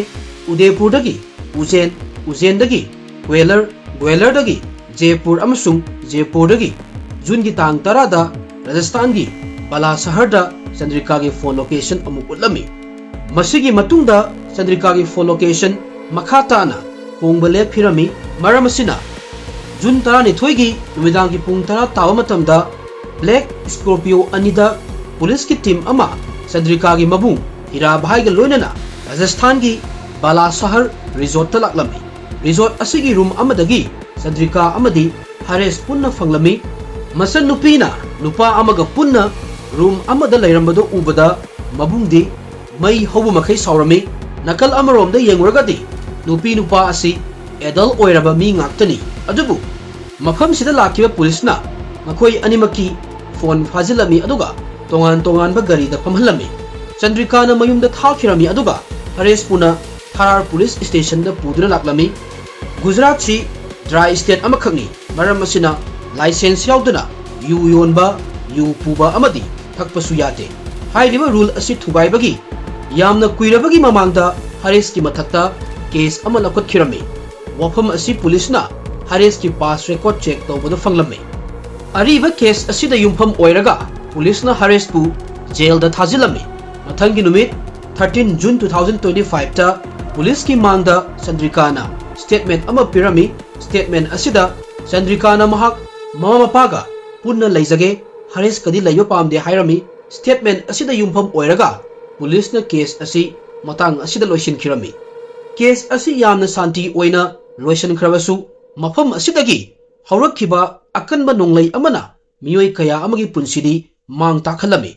ꯎꯗꯦꯄꯨꯔꯗꯒꯤ ꯎꯖꯦꯟ, ꯎꯖꯦꯟꯗꯒꯤ ꯒ꯭ꯋꯦꯂꯔ, ꯒ꯭ꯋꯦꯂꯔꯗꯒꯤ ꯖꯦꯄꯨꯔ ꯑꯃꯁꯨꯡ ꯖꯦꯄꯨꯔꯗꯒꯤ ꯖꯨꯟꯒꯤ ꯇꯥꯡ ꯇꯔꯥꯗ ꯔꯥꯖꯁꯊꯥꯟꯒꯤ ꯕꯂꯥ ꯁꯍꯔꯗ ꯆꯟꯗ꯭ꯔꯤꯀꯥꯒꯤ ꯐꯣꯟ location ꯑꯃꯨꯛ ꯎꯠꯂꯝꯃꯤ꯫ ꯃꯁꯤꯒꯤ ꯃꯇꯨꯡꯗ ꯆꯟꯗ꯭ꯔꯤꯀꯥꯒꯤ ꯐꯣꯟ location ꯃꯈꯥ ꯇꯥꯅ ꯍꯣꯡꯕ ꯂꯦꯞꯈꯤꯔꯝꯃꯤ꯫ ꯃꯔꯝ ꯑꯁꯤꯅ, ꯖꯨꯟ ꯇꯔꯥꯅꯤꯊꯣꯏꯒꯤ ꯅꯨꯃꯤꯗꯥꯡꯒꯤ ꯄꯨꯡ ꯇꯔꯥ ꯇꯥꯕ ꯃꯇꯝꯗ Black Scorpio ꯑꯅꯤꯗ ꯄꯨꯂꯤꯁꯀꯤ team ꯑꯃ ꯆꯟꯗ꯭ꯔꯤꯀꯥꯒꯤ ꯃꯕꯨꯡ ꯍꯤꯔꯥꯚꯥꯏꯒ ꯂꯣꯏꯅꯅ ꯔꯥꯖꯁꯊꯥꯟꯒꯤ ꯕꯂꯥ ꯁꯍꯔ resortꯇ ꯂꯥꯛꯂꯝꯃꯤ꯫ Resort ꯑꯁꯤꯒꯤ room ꯑꯃꯗꯒꯤ ꯆꯟꯗ꯭ꯔꯤꯀꯥ ꯑꯃꯗꯤ ꯍꯔꯦꯁ ꯄꯨꯟꯅ ꯐꯪꯂꯝꯃꯤ꯫ ꯃꯆꯟꯅꯨꯄꯤꯅ ꯅꯨꯄꯥ ꯑꯃꯒ ꯄꯨꯟꯅ room ꯑꯃꯗ ꯂꯩꯔꯝꯕꯗꯨ ꯎꯕꯗ ꯃꯕꯨꯡꯗꯤ ꯃꯩ ꯍꯧꯕ ꯃꯈꯩ ꯁꯥꯎꯔꯝꯃꯤ꯫ ꯅꯥꯀꯜ ꯑꯃꯔꯣꯝꯗ ꯌꯦꯡꯂꯨꯔꯒꯗꯤ ꯅꯨꯄꯤ ꯅꯨꯄꯥ ꯑꯁꯤ adult ꯑꯣꯏꯔꯕ ꯃꯤ ꯉꯥꯛꯇꯅꯤ꯫ ꯑꯗꯨꯕꯨ ꯃꯐꯝꯁꯤꯗ ꯂꯥꯛꯈꯤꯕ ꯄꯨꯂꯤꯁꯅ ꯃꯈꯣꯏ ꯑꯅꯤꯃꯛꯀꯤ ꯐꯣꯟ ꯐꯥꯖꯤꯜꯂꯝꯃꯤ, ꯑꯗꯨꯒ ꯇꯣꯉꯥꯟ ꯇꯣꯉꯥꯟꯕ ꯒꯥꯔꯤꯗ ꯐꯝꯍꯜꯂꯝꯃꯤ꯫ ꯆꯟꯗ꯭ꯔꯤꯀꯥꯅ ꯃꯌꯨꯝꯗ ꯊꯥꯈꯤꯔꯝꯃꯤ, ꯑꯗꯨꯒ ꯍꯔꯦꯁꯄꯨꯅ ꯈꯥꯔꯥꯔ ꯄꯨꯂꯤꯁ ꯁ꯭ꯇꯦꯁꯟꯗ ꯄꯨꯗꯨꯅ ꯂꯥꯛꯂꯝꯃꯤ꯫ ꯒꯨꯖꯔꯥꯠꯁꯤ ꯗ꯭ꯔꯥꯏ ꯁ꯭ꯇꯦꯠ ꯑꯃꯈꯛꯅꯤ, ꯃꯔꯝ ꯑꯁꯤꯅ ꯂꯥꯏꯁꯦꯟꯁ ꯌꯥꯎꯗꯅ ꯌꯨ ꯌꯣꯟꯕ, ꯌꯨ ꯄꯨꯕ ꯑꯃꯗꯤ ꯊꯛꯄꯁꯨ ꯌꯥꯗꯦ꯫ ꯍꯥꯏꯔꯤꯕ ꯔꯨꯜ ꯑꯁꯤ ꯊꯨꯒꯥꯏꯕꯒꯤ ꯌꯥꯝꯅ ꯀꯨꯏꯔꯕꯒꯤ ꯃꯃꯥꯡꯗ ꯍꯔꯤꯁꯀꯤ ꯃꯊꯛꯇ ꯀꯦꯁ ꯑꯃ ꯂꯧꯈꯠꯈꯤꯔꯝꯃꯤ꯫ ꯋꯥꯐꯝ ꯑꯁꯤ ꯄꯨꯂꯤꯁꯅ ꯍꯔꯤꯁꯀꯤ ꯄꯥꯁ ꯔꯦꯀꯣꯔꯗ ꯆꯦꯛ ꯇꯧꯕꯗ ꯐꯪꯂꯝꯃꯤ꯫ ꯑꯔꯤꯕ ꯀꯦꯁ ꯑꯁꯤꯗ ꯌꯨꯝꯐꯝ ꯑꯣꯏꯔꯒ ꯄꯨꯂꯤꯁꯅ ꯍꯔꯤꯁꯄꯨ ꯖꯦꯜꯗ ꯊꯥꯖꯤꯜꯂꯝꯃꯤ꯫ ꯃꯊꯪꯒꯤ ꯅꯨꯃꯤꯠ thirteen June two thousand twenty ꯐꯥꯏꯚꯇ ꯄꯨꯂꯤꯁꯀꯤ ꯃꯥꯡꯗ ꯆꯟꯗ꯭ꯔꯤꯀꯥꯅ ꯁ꯭ꯇꯦꯠꯃꯦꯟ ꯑꯃ ꯄꯤꯔꯝꯃꯤ꯫ ꯁ꯭ꯇꯦꯠꯃꯦꯟ ꯑꯁꯤꯗ ꯆꯟꯗ꯭ꯔꯤꯀꯥꯅ ꯃꯍꯥꯛ ꯃꯃꯥ ꯃꯄꯥꯒ ꯄꯨꯟꯅ ꯂꯩꯖꯒꯦ, ꯍꯔꯤꯁꯀꯗꯤ ꯂꯩꯕ ꯄꯥꯝꯗꯦ ꯍꯥꯏꯔꯝꯃꯤ꯫ ꯁ꯭ꯇꯦꯠꯃꯦꯟ ꯑꯁꯤꯗ ꯌꯨꯝꯐꯝ ꯑꯣꯏꯔꯒ ꯄꯨꯂꯤꯁꯅ ꯀꯦꯁ ꯑꯁꯤ ꯃꯇꯥꯡ ꯑꯁꯤꯗ ꯂꯣꯏꯁꯤꯟꯈꯤꯔꯝꯃꯤ꯫ ꯀꯦꯁ ꯑꯁꯤ ꯌꯥꯝꯅ ꯁꯥꯟꯇꯤ ꯑꯣꯏꯅ ꯂꯣꯏꯁꯤꯟꯈ꯭ꯔꯕꯁꯨ, ꯃꯐꯝ ꯑꯁꯤꯗꯒꯤ ꯍꯧꯔꯛꯈꯤꯕ ꯑꯀꯟꯕ ꯅꯣꯡꯂꯩ ꯑꯃꯅ ꯃꯤꯑꯣꯏ ꯀꯌꯥ ꯑꯃꯒꯤ ꯄꯨꯟꯁꯤꯗꯤ ꯃꯥꯡ ꯇꯥꯛꯍꯜꯂꯝꯃꯤ꯫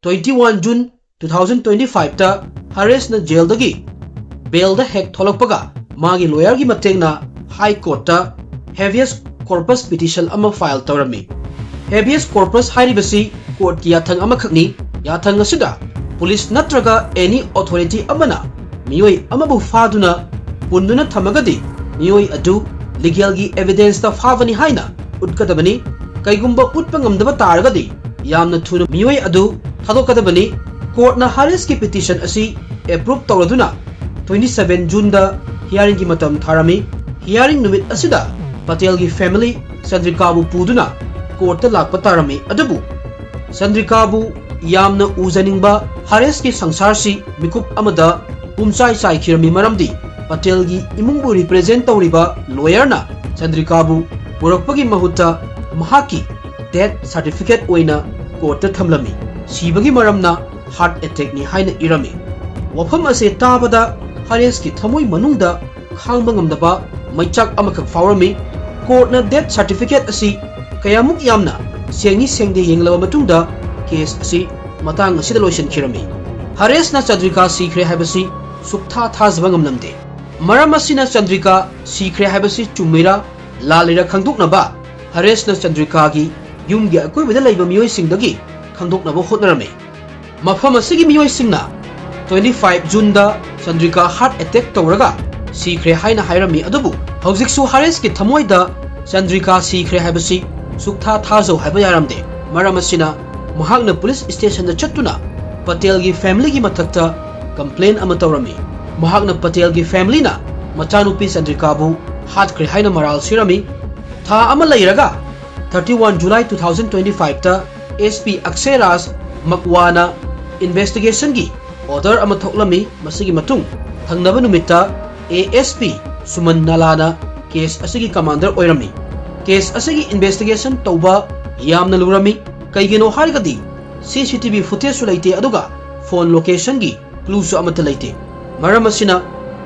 Twenty one June two thousand twenty ꯐꯥꯏꯚꯇ ꯍꯔꯤꯁꯅ ꯖꯦꯜꯗꯒꯤ ꯕꯦꯜꯗ ꯍꯦꯛ ꯊꯣꯛꯂꯛꯄꯒ ꯃꯥꯒꯤ ꯂꯣꯌꯔꯒꯤ ꯃꯇꯦꯡꯅ ꯍꯥꯏ ꯀꯣꯔꯠꯇ ꯍꯦꯕꯤꯌꯁ ꯀꯣꯔꯄꯁ ꯄꯤꯇꯤꯁꯟ ꯑꯃ ꯐꯥꯏꯜ ꯇꯧꯔꯝꯃꯤ꯫ ꯍꯦꯕꯤꯌꯁ ꯀꯣꯔꯄꯁ ꯍꯥꯏꯔꯤꯕꯁꯤ ꯀꯣꯔꯠꯀꯤ ꯌꯥꯊꯪ ꯑꯃꯈꯛꯅꯤ꯫ ꯌꯥꯊꯪ ꯑꯁꯤꯗ ꯄꯨꯂꯤꯁ ꯅꯠꯇ꯭ꯔꯒ ꯑꯦꯅꯤ ꯑꯣꯊꯣꯔꯤꯇꯤ ꯑꯃꯅ ꯃꯤꯑꯣꯏ ꯑꯃꯕꯨ ꯐꯥꯗꯨꯅ ꯄꯨꯟꯗꯨꯅ ꯊꯝꯃꯒꯗꯤ ꯃꯤꯑꯣꯏ ꯑꯗꯨ ꯂꯤꯒꯦꯜꯒꯤ ꯑꯦꯚꯤꯗꯦꯟꯁꯇ ꯐꯥꯕꯅꯤ ꯍꯥꯏꯅ ꯎꯠꯀꯗꯕꯅꯤ꯫ ꯀꯩꯒꯨꯝꯕ ꯎꯠꯄ ꯉꯝꯗꯕ ꯇꯥꯔꯒꯗꯤ ꯌꯥꯝꯅ ꯊꯨꯅ ꯃꯤꯑꯣꯏ ꯑꯗꯨ ꯊꯥꯗꯣꯛꯀꯗꯕꯅꯤ꯫ ꯀꯣꯔꯠꯅ ꯍꯔꯤꯁꯀꯤ ꯄꯤꯇꯤꯁꯟ ꯑꯁꯤ ꯑꯦꯄ꯭ꯔꯨꯞ ꯇꯧꯔꯗꯨꯅ ꯇ꯭ꯋꯦꯟꯇꯤ ꯁꯚꯦꯟ ꯖꯨꯟꯗ ꯍꯤꯌꯥꯔꯤꯡꯒꯤ ꯃꯇꯝ ꯊꯥꯔꯝꯃꯤ꯫ ꯍꯤꯌꯥꯔꯤꯡ ꯅꯨꯃꯤꯠ ꯑꯁꯤꯗ ꯄꯇꯦꯜꯒꯤ ꯐꯦꯃꯤꯂꯤ ꯆꯟꯗ꯭ꯔꯤꯀꯥꯕꯨ ꯄꯨꯗꯨꯅ ꯀꯣꯔꯠꯇ ꯂꯥꯛꯄ ꯇꯥꯔꯝꯃꯤ꯫ ꯑꯗꯨꯕꯨ ꯆꯟꯗ꯭ꯔꯤꯀꯥꯕꯨ ꯌꯥꯝꯅ ꯎꯖꯅꯤꯡꯕ ꯍꯔꯤꯁꯀꯤ ꯁꯪꯁꯥꯔꯁꯤ ꯃꯤꯀꯨꯞ ꯑꯃꯗ ꯄꯨꯝꯆꯥꯏ ꯆꯥꯏꯈꯤꯔꯝꯃꯤ, ꯃꯔꯝꯗꯤ ꯄꯇꯦꯜꯒꯤ ꯏꯃꯨꯡꯕꯨ ꯔꯤꯄ꯭ꯔꯦꯖꯦꯟ ꯇꯧꯔꯤꯕ ꯂꯣꯌꯔꯅ ꯆꯟꯗ꯭ꯔꯤꯀꯥꯕꯨ ꯄꯨꯔꯛꯄꯒꯤ ꯃꯍꯨꯠꯇ ꯃꯍꯥꯛꯀꯤ ꯗꯦꯠ ꯁꯥꯔꯇꯤꯐꯤꯀꯦꯠ ꯑꯣꯏꯅ ꯀꯣꯔꯠꯇ ꯊꯝꯂꯝꯃꯤ꯫ ꯁꯤꯕꯒꯤ ꯃꯔꯝꯅ ꯍꯥꯔꯠ ꯑꯦꯇꯦꯛꯅꯤ ꯍꯥꯏꯅ ꯏꯔꯝꯃꯤ꯫ ꯋꯥꯐꯝ ꯑꯁꯤ ꯇꯥꯕꯗ ꯍꯔꯤꯁꯀꯤ ꯊꯃꯣꯏ ꯃꯅꯨꯡꯗ ꯈꯥꯡꯕ ꯉꯝꯗꯕ ꯃꯩꯆꯥꯛ ꯑꯃꯈꯛ ꯐꯥꯎꯔꯝꯃꯤ꯫ ꯀꯣꯔꯠꯅ ꯗꯦꯠ ꯁꯥꯔꯇꯤꯐꯤꯀꯦꯠ ꯑꯁꯤ ꯀꯌꯥꯃꯨꯛ ꯌꯥꯝꯅ ꯁꯦꯡꯏ ꯁꯦꯡꯗꯦ ꯌꯦꯡꯂꯕ ꯃꯇꯨꯡꯗ ꯀꯦꯁ ꯑꯁꯤ ꯃꯇꯥꯡ ꯑꯁꯤꯗ ꯂꯣꯏꯁꯤꯟꯈꯤꯔꯝꯃꯤ꯫ ꯍꯔꯤꯁꯅ ꯆꯟꯗ꯭ꯔꯤꯀꯥ ꯁꯤꯈ꯭ꯔꯦ ꯍꯥꯏꯕꯁꯤ ꯁꯨꯛꯊꯥ ꯊꯥꯖꯕ ꯉꯝꯂꯝꯗꯦ꯫ ꯃꯔꯝ ꯑꯁꯤꯅ ꯆꯟꯗ꯭ꯔꯤꯀꯥ ꯁꯤꯈ꯭ꯔꯦ ꯍꯥꯏꯕꯁꯤ ꯆꯨꯝꯃꯤꯔꯥ ꯂꯥꯜꯂꯤꯔꯥ ꯈꯪꯗꯣꯛꯅꯕ ꯍꯔꯤꯁꯅ ꯆꯟꯗ꯭ꯔꯤꯀꯥꯒꯤ ꯌꯨꯝꯒꯤ ꯑꯀꯣꯏꯕꯗ ꯂꯩꯕ ꯃꯤꯑꯣꯏꯁꯤꯡꯗꯒꯤ ꯈꯪꯗꯣꯛꯅꯕ ꯍꯣꯠꯅꯔꯝꯃꯤ꯫ ꯃꯐꯝ ꯑꯁꯤꯒꯤ ꯃꯤꯑꯣꯏꯁꯤꯡꯅ twenty five ꯖꯨꯟꯗ Chandrika heart attack ꯇꯧꯔꯒ ꯁꯤꯈ꯭ꯔꯦ ꯍꯥꯏꯅ ꯍꯥꯏꯔꯝꯃꯤ꯫ ꯑꯗꯨꯕꯨ ꯍꯧꯖꯤꯛꯁꯨ ꯍꯔꯦꯁꯀꯤ ꯊꯃꯣꯏꯗ ꯆꯟꯗ꯭ꯔꯤꯀꯥ ꯁꯤꯈ꯭ꯔꯦ ꯍꯥꯏꯕꯁꯤ ꯁꯨꯛꯊꯥ ꯊꯥꯖꯧ ꯍꯥꯏꯕ ꯌꯥꯔꯝꯗꯦ꯫ ꯃꯔꯝ ꯑꯁꯤꯅ ꯃꯍꯥꯛꯅ ꯄꯨꯂꯤꯁ ꯁ꯭ꯇꯦꯁꯟꯗ ꯆꯠꯇꯨꯅ ꯄꯇꯦꯜꯒꯤ ꯐꯦꯃꯤꯂꯤꯒꯤ ꯃꯊꯛꯇ ꯀꯝꯄ꯭ꯂꯦꯟ ꯑꯃ ꯇꯧꯔꯝꯃꯤ꯫ ꯃꯍꯥꯛꯅ ꯄꯇꯦꯜꯒꯤ ꯐꯦꯃꯤꯂꯤꯅ ꯃꯆꯥꯅꯨꯄꯤ ꯆꯟꯗ꯭ꯔꯤꯀꯥꯕꯨ ꯍꯥꯠꯈ꯭ꯔꯦ ꯍꯥꯏꯅ ꯃꯔꯥꯜ ꯁꯤꯔꯝꯃꯤ꯫ ꯊꯥ ꯑꯃ ꯂꯩꯔꯒ thirty one July two thousand twenty five ꯇ SP ꯑꯛꯁꯦ ꯔꯥꯖ ꯃꯛꯋꯥꯅ ꯏꯟꯚꯦꯁꯇꯤꯒꯦꯁꯟꯒꯤ ꯑꯣꯔꯗꯔ ꯑꯃ ꯊꯣꯛꯂꯝꯃꯤ꯫ ꯃꯁꯤꯒꯤ ꯃꯇꯨꯡ ꯊꯪꯅꯕ ꯅꯨꯃꯤꯠꯇ ASP ꯁꯨꯃꯟ ꯅꯂꯥꯅ ꯀꯦꯁ ꯑꯁꯤꯒꯤ ꯀꯃꯥꯟꯗꯔ ꯑꯣꯏꯔꯝꯃꯤ꯫ ꯀꯦꯁ ꯑꯁꯤꯒꯤ ꯏꯟꯚꯦꯁꯇꯤꯒꯦꯁꯟ ꯇꯧꯕ ꯌꯥꯝꯅ ꯂꯨꯔꯝꯃꯤ꯫ ꯀꯩꯒꯤꯅꯣ ꯍꯥꯏꯔꯒꯗꯤ CCTV footageꯁꯨ ꯂꯩꯇꯦ, ꯑꯗꯨꯒ ꯐꯣꯟ ꯂꯣꯀꯦꯁꯟꯒꯤ clueꯁꯨ ꯑꯃꯠꯇ ꯂꯩꯇꯦ꯫ ꯃꯔꯝ ꯑꯁꯤꯅ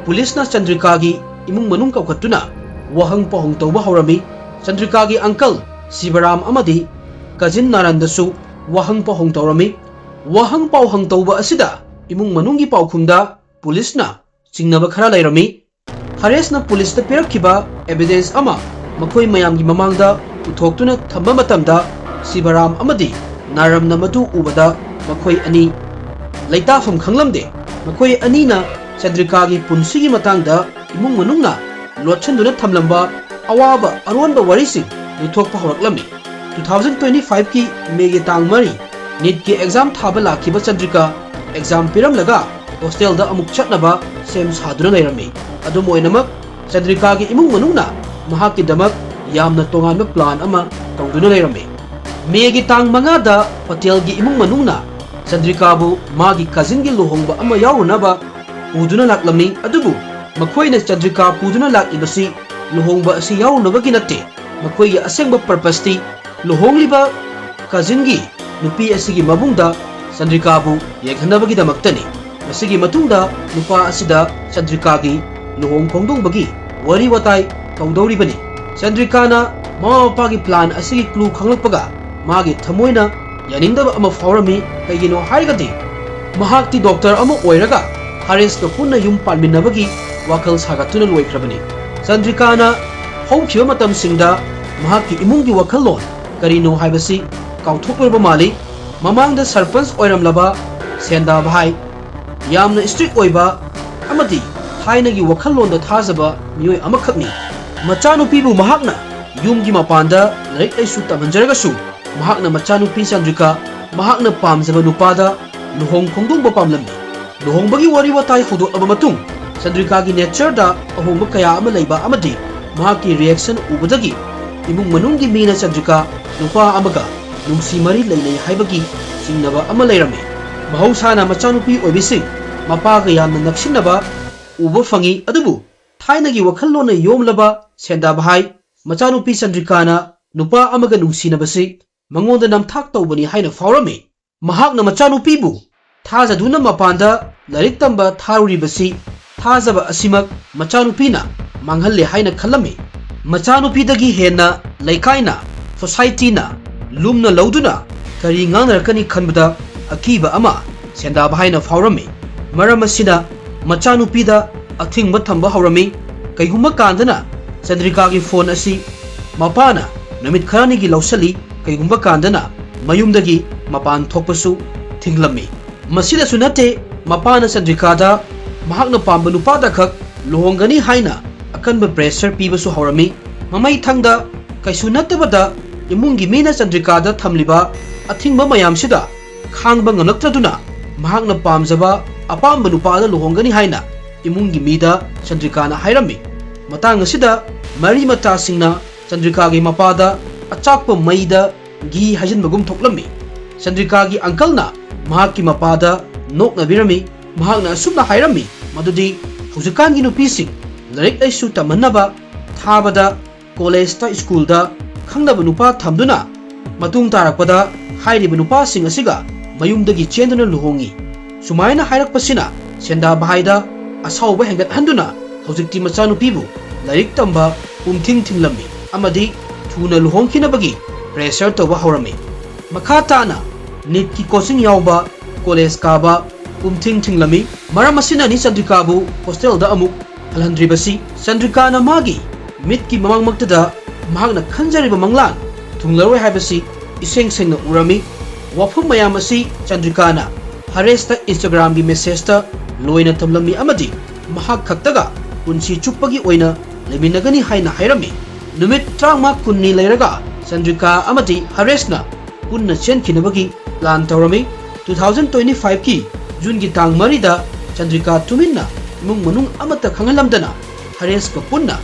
ꯄꯨꯂꯤꯁꯅ ꯆꯟꯗ꯭ꯔꯤꯀꯥꯒꯤ ꯏꯃꯨꯡ ꯃꯅꯨꯡ ꯀꯧꯈꯠꯇꯨꯅ ꯋꯥꯍꯪ ꯄꯥꯎꯍꯪ ꯇꯧꯕ ꯍꯧꯔꯝꯃꯤ꯫ ꯆꯟꯗ꯭ꯔꯤꯀꯥꯒꯤ uncle ꯁꯤꯕꯔꯥꯝ ꯑꯃꯗꯤ cousin ꯅꯥꯔꯟꯗꯁꯨ ꯋꯥꯍꯪ ꯄꯥꯎꯍꯪ ꯇꯧꯔꯝꯃꯤ꯫ ꯋꯥꯍꯪ ꯄꯥꯎꯍꯪ ꯇꯧꯕ ꯑꯁꯤꯗ ꯏꯃꯨꯡ ꯃꯅꯨꯡꯒꯤ ꯄꯥꯎꯈꯨꯝꯗ ꯄꯨꯂꯤꯁꯅ ꯆꯤꯡꯅꯕ ꯈꯔ ꯂꯩꯔꯝꯃꯤ꯫ ꯍꯔꯦꯁꯅ ꯄꯨꯂꯤꯁꯇ ꯄꯤꯔꯛꯈꯤꯕ evidence ꯑꯃ ꯃꯈꯣꯏ ꯃꯌꯥꯝꯒꯤ ꯃꯃꯥꯡꯗ ꯄꯨꯊꯣꯛꯇꯨꯅ ꯊꯝꯕ ꯃꯇꯝꯗ ꯁꯤꯕꯔꯥꯝ ꯑꯃꯗꯤ ꯅꯥꯔꯝꯅ ꯃꯗꯨ ꯎꯕꯗ ꯃꯈꯣꯏ ꯑꯅꯤ ꯂꯩꯇꯥꯐꯝ ꯈꯪꯂꯝꯗꯦ꯫ ꯃꯈꯣꯏ ꯑꯅꯤꯅ ꯆꯟꯗ꯭ꯔꯤꯀꯥꯒꯤ ꯄꯨꯟꯁꯤꯒꯤ ꯃꯇꯥꯡꯗ ꯏꯃꯨꯡ ꯃꯅꯨꯡꯅ ꯂꯣꯠꯁꯤꯟꯗꯨꯅ ꯊꯝꯂꯝꯕ ꯑꯋꯥꯕ ꯑꯔꯣꯟꯕ ꯋꯥꯔꯤꯁꯤꯡ ꯂꯨꯊꯣꯛꯄ ꯍꯧꯔꯛꯂꯝꯃꯤ꯫ Two thousand twenty five ꯀꯤ ꯃꯦꯒꯤ ꯇꯥꯡ ꯃꯔꯤ NEETꯀꯤ exam ꯊꯥꯕ ꯂꯥꯛꯈꯤꯕ ꯆꯟꯗ꯭ꯔꯤꯀꯥ exam ꯄꯤꯔꯝꯂꯒ ꯍꯣꯁꯇꯦꯜꯗ ꯑꯃꯨꯛ ꯆꯠꯅꯕ ꯁꯦꯝ ꯁꯥꯗꯨꯅ ꯂꯩꯔꯝꯃꯤ꯫ ꯑꯗꯨꯝ ꯑꯣꯏꯅꯃꯛ, ꯆꯟꯗ꯭ꯔꯤꯀꯥꯒꯤ ꯏꯃꯨꯡ ꯃꯅꯨꯡꯅ ꯃꯍꯥꯛꯀꯤꯗꯃꯛ ꯌꯥꯝꯅ ꯇꯣꯉꯥꯟꯕ plan ꯑꯃ ꯇꯧꯗꯨꯅ ꯂꯩꯔꯝꯃꯤ꯫ ꯃꯦꯒꯤ ꯇꯥꯡ ꯃꯉꯥꯗ ꯄꯇꯦꯜꯒꯤ ꯏꯃꯨꯡ ꯃꯅꯨꯡꯅ ꯆꯟꯗ꯭ꯔꯤꯀꯥꯕꯨ ꯃꯥꯒꯤ cousinꯒꯤ ꯂꯨꯍꯣꯡꯕ ꯑꯃ ꯌꯥꯎꯔꯨꯅꯕ ꯄꯨꯗꯨꯅ ꯂꯥꯛꯂꯝꯃꯤ꯫ ꯑꯗꯨꯕꯨ ꯃꯈꯣꯏꯅ ꯆꯟꯗ꯭ꯔꯤꯀꯥ ꯄꯨꯗꯨꯅ ꯂꯥꯛꯂꯤꯕꯁꯤ ꯂꯨꯍꯣꯡꯕ ꯑꯁꯤ ꯌꯥꯎꯔꯨꯅꯕꯒꯤ ꯅꯠꯇꯦ꯫ ꯃꯈꯣꯏꯒꯤ ꯑꯁꯦꯡꯕ purposeꯇꯤ ꯂꯨꯍꯣꯡꯂꯤꯕ cousinꯒꯤ ꯅꯨꯄꯤ ꯑꯁꯤꯒꯤ ꯃꯕꯨꯡꯗ ꯆꯟꯗ꯭ꯔꯤꯀꯥꯕꯨ ꯌꯦꯡꯍꯟꯅꯕꯒꯤꯗꯃꯛꯇꯅꯤ꯫ ꯃꯁꯤꯒꯤ ꯃꯇꯨꯡꯗ ꯅꯨꯄꯥ ꯑꯁꯤꯗ ꯆꯟꯗ꯭ꯔꯤꯀꯥꯒꯤ ꯂꯨꯍꯣꯡ ꯈꯣꯡꯗꯣꯡꯕꯒꯤ ꯋꯥꯔꯤ ꯋꯥꯇꯥꯏ ꯇꯧꯗꯧꯔꯤꯕꯅꯤ꯫ ꯆꯟꯗ꯭ꯔꯤꯀꯥꯅ ꯃꯃꯥ ꯃꯄꯥꯒꯤ plan ꯑꯁꯤꯒꯤ clue ꯈꯪꯂꯛꯄꯒ ꯃꯥꯒꯤ ꯊꯃꯣꯏꯅ ꯌꯥꯅꯤꯡꯗꯕ ꯑꯃ ꯐꯥꯎꯔꯝꯃꯤ꯫ ꯀꯩꯒꯤꯅꯣ ꯍꯥꯏꯔꯒꯗꯤ ꯃꯍꯥꯛꯇꯤ doctor ꯑꯃ ꯑꯣꯏꯔꯒ ꯍꯔꯦꯁꯀ ꯄꯨꯟꯅ ꯌꯨꯝ ꯄꯥꯟꯃꯤꯟꯅꯕꯒꯤ ꯋꯥꯈꯜ ꯁꯥꯒꯠꯇꯨꯅ ꯂꯣꯏꯈ꯭ꯔꯕꯅꯤ꯫ ꯆꯟꯗ꯭ꯔꯤꯀꯥꯅ ꯍꯧꯈꯤꯕ ꯃꯇꯝꯁꯤꯡꯗ ꯃꯍꯥꯛꯀꯤ ꯏꯃꯨꯡꯒꯤ ꯋꯥꯈꯜꯂꯣꯟ ꯀꯔꯤꯅꯣ ꯍꯥꯏꯕꯁꯤ ꯀꯥꯎꯊꯣꯛꯂꯨꯔꯕ ꯃꯥꯜꯂꯤ꯫ ꯃꯃꯥꯡꯗ ꯁꯔꯄꯟꯆ ꯑꯣꯏꯔꯝꯂꯕ ꯁꯦꯟꯗꯥ ꯚꯥꯏ, ꯌꯥꯝꯅ strict ꯑꯣꯏꯕ ꯑꯃꯗꯤ ꯊꯥꯏꯅꯒꯤ ꯋꯥꯈꯜꯂꯣꯟꯗ ꯊꯥꯖꯕ ꯃꯤꯑꯣꯏ ꯑꯃꯈꯛꯅꯤ꯫ ꯃꯆꯥꯅꯨꯄꯤꯕꯨ ꯃꯍꯥꯛꯅ ꯌꯨꯝꯒꯤ ꯃꯄꯥꯟꯗ ꯂꯥꯏꯔꯤꯛ ꯂꯥꯏꯁꯨ ꯇꯝꯍꯟꯖꯔꯒꯁꯨ, ꯃꯍꯥꯛꯅ ꯃꯆꯥꯅꯨꯄꯤ ꯆꯟꯗ꯭ꯔꯤꯀꯥ ꯃꯍꯥꯛꯅ ꯄꯥꯝꯖꯕ ꯅꯨꯄꯥꯗ ꯂꯨꯍꯣꯡ ꯈꯣꯡꯗꯣꯡꯕ ꯄꯥꯝꯂꯝꯃꯤ꯫ ꯂꯨꯍꯣꯡꯕꯒꯤ ꯋꯥꯔꯤ ꯋꯥꯇꯥꯏ ꯍꯧꯗꯣꯛꯂꯕ ꯃꯇꯨꯡ, ꯆꯟꯗ꯭ꯔꯤꯀꯥꯒꯤ ꯅꯦꯆꯔꯗ ꯑꯍꯣꯡꯕ ꯀꯌꯥ ꯑꯃ ꯂꯩꯕ ꯑꯃꯗꯤ ꯃꯍꯥꯛꯀꯤ ꯔꯤꯌꯦꯛꯁꯟ ꯎꯕꯗꯒꯤ ꯏꯃꯨꯡ ꯃꯅꯨꯡꯒꯤ ꯃꯤꯅ ꯆꯟꯗ꯭ꯔꯤꯀꯥ ꯅꯨꯄꯥ ꯑꯃꯒ ꯅꯨꯡꯁꯤ ꯃꯔꯤ ꯂꯩꯅꯩ ꯍꯥꯏꯕꯒꯤ ꯆꯤꯡꯅꯕ ꯑꯃ ꯂꯩꯔꯝꯃꯤ꯫ ꯃꯍꯧꯁꯥꯅ ꯃꯆꯥꯅꯨꯄꯤ ꯑꯣꯏꯕꯤꯁꯤꯡ ꯃꯄꯥꯒ ꯌꯥꯝꯅ ꯅꯛꯁꯤꯟꯅꯕ ꯎꯕ ꯐꯪꯏ, ꯑꯗꯨꯕꯨ ꯊꯥꯏꯅꯒꯤ ꯋꯥꯈꯜꯂꯣꯟꯅ ꯌꯣꯝꯂꯕ ꯁꯦꯟꯗꯥ ꯚꯥꯏ ꯃꯆꯥꯅꯨꯄꯤ ꯆꯟꯗ꯭ꯔꯤꯀꯥꯅ ꯅꯨꯄꯥ ꯑꯃꯒ ꯅꯨꯡꯁꯤꯅꯕꯁꯤ ꯃꯉꯣꯟꯗ ꯅꯝꯊꯥꯛ ꯇꯧꯕꯅꯤ ꯍꯥꯏꯅ ꯐꯥꯎꯔꯝꯃꯤ꯫ ꯃꯍꯥꯛꯅ ꯃꯆꯥꯅꯨꯄꯤꯕꯨ ꯊꯥꯖꯗꯨꯅ ꯃꯄꯥꯟꯗ ꯂꯥꯏꯔꯤꯛ ꯇꯝꯕ ꯊꯥꯔꯨꯔꯤꯕꯁꯤ ꯊꯥꯖꯕ ꯑꯁꯤꯃꯛ ꯃꯆꯥꯅꯨꯄꯤꯅ ꯃꯥꯡꯍꯜꯂꯦ ꯍꯥꯏꯅ ꯈꯜꯂꯝꯃꯤ꯫ ꯃꯆꯥꯅꯨꯄꯤꯗꯒꯤ ꯍꯦꯟꯅ ꯂꯩꯀꯥꯏꯅ, ꯁꯣꯁꯥꯏꯇꯤꯅ ꯂꯨꯝꯅ ꯂꯧꯗꯨꯅ ꯀꯔꯤ ꯉꯥꯡꯅꯔꯛꯀꯅꯤ ꯈꯟꯕꯗ ꯑꯀꯤꯕ ꯑꯃ ꯁꯦꯟꯗꯥꯕ ꯍꯥꯏꯅ ꯐꯥꯎꯔꯝꯃꯤ꯫ ꯃꯔꯝ ꯑꯁꯤꯅ ꯃꯆꯥꯅꯨꯄꯤꯗ ꯑꯊꯤꯡꯕ ꯊꯝꯕ ꯍꯧꯔꯝꯃꯤ꯫ ꯀꯩꯒꯨꯝꯕ ꯀꯥꯟꯗꯅ ꯆꯟꯗ꯭ꯔꯤꯀꯥꯒꯤ ꯐꯣꯟ ꯑꯁꯤ ꯃꯄꯥꯅ ꯅꯨꯃꯤꯠ ꯈꯔꯅꯤꯒꯤ ꯂꯧꯁꯤꯜꯂꯤ, ꯀꯩꯒꯨꯝꯕ ꯀꯥꯟꯗꯅ ꯃꯌꯨꯝꯗꯒꯤ ꯃꯄꯥꯟ ꯊꯣꯛꯄꯁꯨ ꯊꯤꯡꯂꯝꯃꯤ꯫ ꯃꯁꯤꯗꯁꯨ ꯅꯠꯇꯦ, ꯃꯄꯥꯅ ꯆꯟꯗ꯭ꯔꯤꯀꯥꯗ ꯃꯍꯥꯛꯅ ꯄꯥꯝꯕ ꯅꯨꯄꯥꯗ ꯈꯛ ꯂꯨꯍꯣꯡꯒꯅꯤ ꯍꯥꯏꯅ ꯑꯀꯟꯕ ꯄ꯭ꯔꯦꯁꯔ ꯄꯤꯕꯁꯨ ꯍꯧꯔꯝꯃꯤ꯫ ꯃꯃꯩꯊꯪꯗ ꯀꯩꯁꯨ ꯅꯠꯇꯕꯗ ꯏꯃꯨꯡꯒꯤ ꯃꯤꯅ ꯆꯟꯗ꯭ꯔꯤꯀꯥꯗ ꯊꯝꯂꯤꯕ ꯑꯊꯤꯡꯕ ꯃꯌꯥꯝꯁꯤꯗ ꯈꯥꯡꯕ ꯉꯝꯂꯛꯇ꯭ꯔꯗꯨꯅ ꯃꯍꯥꯛꯅ ꯄꯥꯝꯖꯕ ꯑꯄꯥꯝꯕ ꯅꯨꯄꯥꯗ ꯂꯨꯍꯣꯡꯒꯅꯤ ꯍꯥꯏꯅ ꯏꯃꯨꯡꯒꯤ ꯃꯤꯗ ꯆꯟꯗ꯭ꯔꯤꯀꯥꯅ ꯍꯥꯏꯔꯝꯃꯤ꯫ ꯃꯇꯥꯡ ꯑꯁꯤꯗ ꯃꯔꯤ ꯃꯇꯥꯁꯤꯡꯅ ꯆꯟꯗ꯭ꯔꯤꯀꯥꯒꯤ ꯃꯄꯥꯗ ꯑꯆꯥꯛꯄ ꯃꯩꯗ ꯘꯤ ꯍꯩꯖꯤꯟꯕꯒꯨꯝ ꯊꯣꯛꯂꯝꯃꯤ꯫ ꯆꯟꯗ꯭ꯔꯤꯀꯥꯒꯤ ꯑꯪꯀꯜꯅ ꯃꯍꯥꯛꯀꯤ ꯃꯄꯥꯗ ꯅꯣꯛꯅꯕꯤꯔꯝꯃꯤ꯫ ꯃꯍꯥꯛꯅ ꯑꯁꯨꯝꯅ ꯍꯥꯏꯔꯝꯃꯤ ꯃꯗꯨꯗꯤ ꯍꯧꯖꯤꯛꯀꯥꯟꯒꯤ ꯅꯨꯄꯤꯁꯤꯡ ꯂꯥꯏꯔꯤꯛ ꯂꯥꯏꯁꯨ ꯇꯝꯍꯟꯅꯕ ꯊꯥꯕꯗ ꯀꯣꯂꯦꯖꯇ, ꯁ꯭ꯀꯨꯜꯗ ꯈꯪꯅꯕ ꯅꯨꯄꯥ ꯊꯝꯗꯨꯅ ꯃꯇꯨꯡ ꯇꯥꯔꯛꯄꯗ ꯍꯥꯏꯔꯤꯕ ꯅꯨꯄꯥꯁꯤꯡ ꯑꯁꯤꯒ ꯃꯌꯨꯝꯗꯒꯤ ꯆꯦꯟꯗꯨꯅ ꯂꯨꯍꯣꯡꯉꯤ꯫ ꯁꯨꯃꯥꯏꯅ ꯍꯥꯏꯔꯛꯄꯁꯤꯅ ꯁꯦꯟꯗꯥ ꯚꯥꯏꯗ ꯑꯁꯥꯎꯕ ꯍꯦꯟꯒꯠꯍꯟꯗꯨꯅ ꯍꯧꯖꯤꯛꯇꯤ ꯃꯆꯥꯅꯨꯄꯤꯕꯨ ꯂꯥꯏꯔꯤꯛ ꯇꯝꯕ ꯄꯨꯝꯊꯤꯡ ꯊꯤꯡꯂꯝꯃꯤ ꯑꯃꯗꯤ ꯊꯨꯅ ꯂꯨꯍꯣꯡꯈꯤꯅꯕꯒꯤ ꯄ꯭ꯔꯦꯁꯔ ꯇꯧꯕ ꯍꯧꯔꯝꯃꯤ꯫ ꯃꯈꯥ ꯇꯥꯅ ꯅꯤꯠꯀꯤ ꯀꯣꯆꯤꯡ ꯌꯥꯎꯕ ꯀꯣꯂꯦꯖ ꯀꯥꯕ ꯄꯨꯝꯊꯤꯡ ꯊꯤꯡꯂꯝꯃꯤ꯫ ꯃꯔꯝ ꯑꯁꯤꯅꯅꯤ ꯆꯟꯗ꯭ꯔꯤꯀꯥꯕꯨ ꯍꯣꯁꯇꯦꯜꯗ ꯑꯃꯨꯛ ꯍꯜꯍꯟꯗ꯭ꯔꯤꯕꯁꯤ꯫ ꯆꯟꯗ꯭ꯔꯤꯀꯥꯅ ꯃꯥꯒꯤ ꯃꯤꯠꯀꯤ ꯃꯃꯥꯡꯃꯛꯇꯗ ꯃꯍꯥꯛꯅ ꯈꯟꯖꯔꯤꯕ ꯃꯪꯂꯥꯟ ꯊꯨꯡꯂꯔꯣꯏ ꯍꯥꯏꯕꯁꯤ ꯏꯁꯦꯡ ꯁꯦꯡꯅ ꯎꯔꯝꯃꯤ꯫ ꯋꯥꯐꯝ ꯃꯌꯥꯝ ꯑꯁꯤ ꯆꯟꯗ꯭ꯔꯤꯀꯥꯅ ꯍꯔꯦꯁꯇ Instagramꯒꯤ ꯃꯦꯁꯦꯖꯇ ꯂꯣꯏꯅ ꯊꯝꯂꯝꯃꯤ ꯑꯃꯗꯤ ꯃꯍꯥꯛ ꯈꯛꯇꯒ ꯄꯨꯟꯁꯤ ꯆꯨꯞꯄꯒꯤ ꯑꯣꯏꯅ ꯂꯩꯃꯤꯟꯅꯒꯅꯤ ꯍꯥꯏꯅ ꯍꯥꯏꯔꯝꯃꯤ꯫ ꯅꯨꯃꯤꯠ ꯇꯔꯥꯃꯉꯥ ꯀꯨꯟꯅꯤ ꯂꯩꯔꯒ ꯆꯟꯗ꯭ꯔꯤꯀꯥ ꯑꯃꯗꯤ ꯍꯔꯦꯁꯅ ꯄꯨꯟꯅ ꯆꯦꯟꯈꯤꯅꯕꯒꯤ plan ꯇꯧꯔꯝꯃꯤ꯫ Two thousand twenty five ꯀꯤ June ꯒꯤ ꯇꯥꯡ ꯃꯔꯤꯗ ꯆꯟꯗ꯭ꯔꯤꯀꯥ ꯇꯨꯃꯤꯟꯅ ꯏꯃꯨꯡ ꯃꯅꯨꯡ ꯑꯃꯠꯇ ꯈꯪꯍꯜꯂꯝꯗꯅ ꯍꯔꯦꯁꯀ ꯄꯨꯟꯅ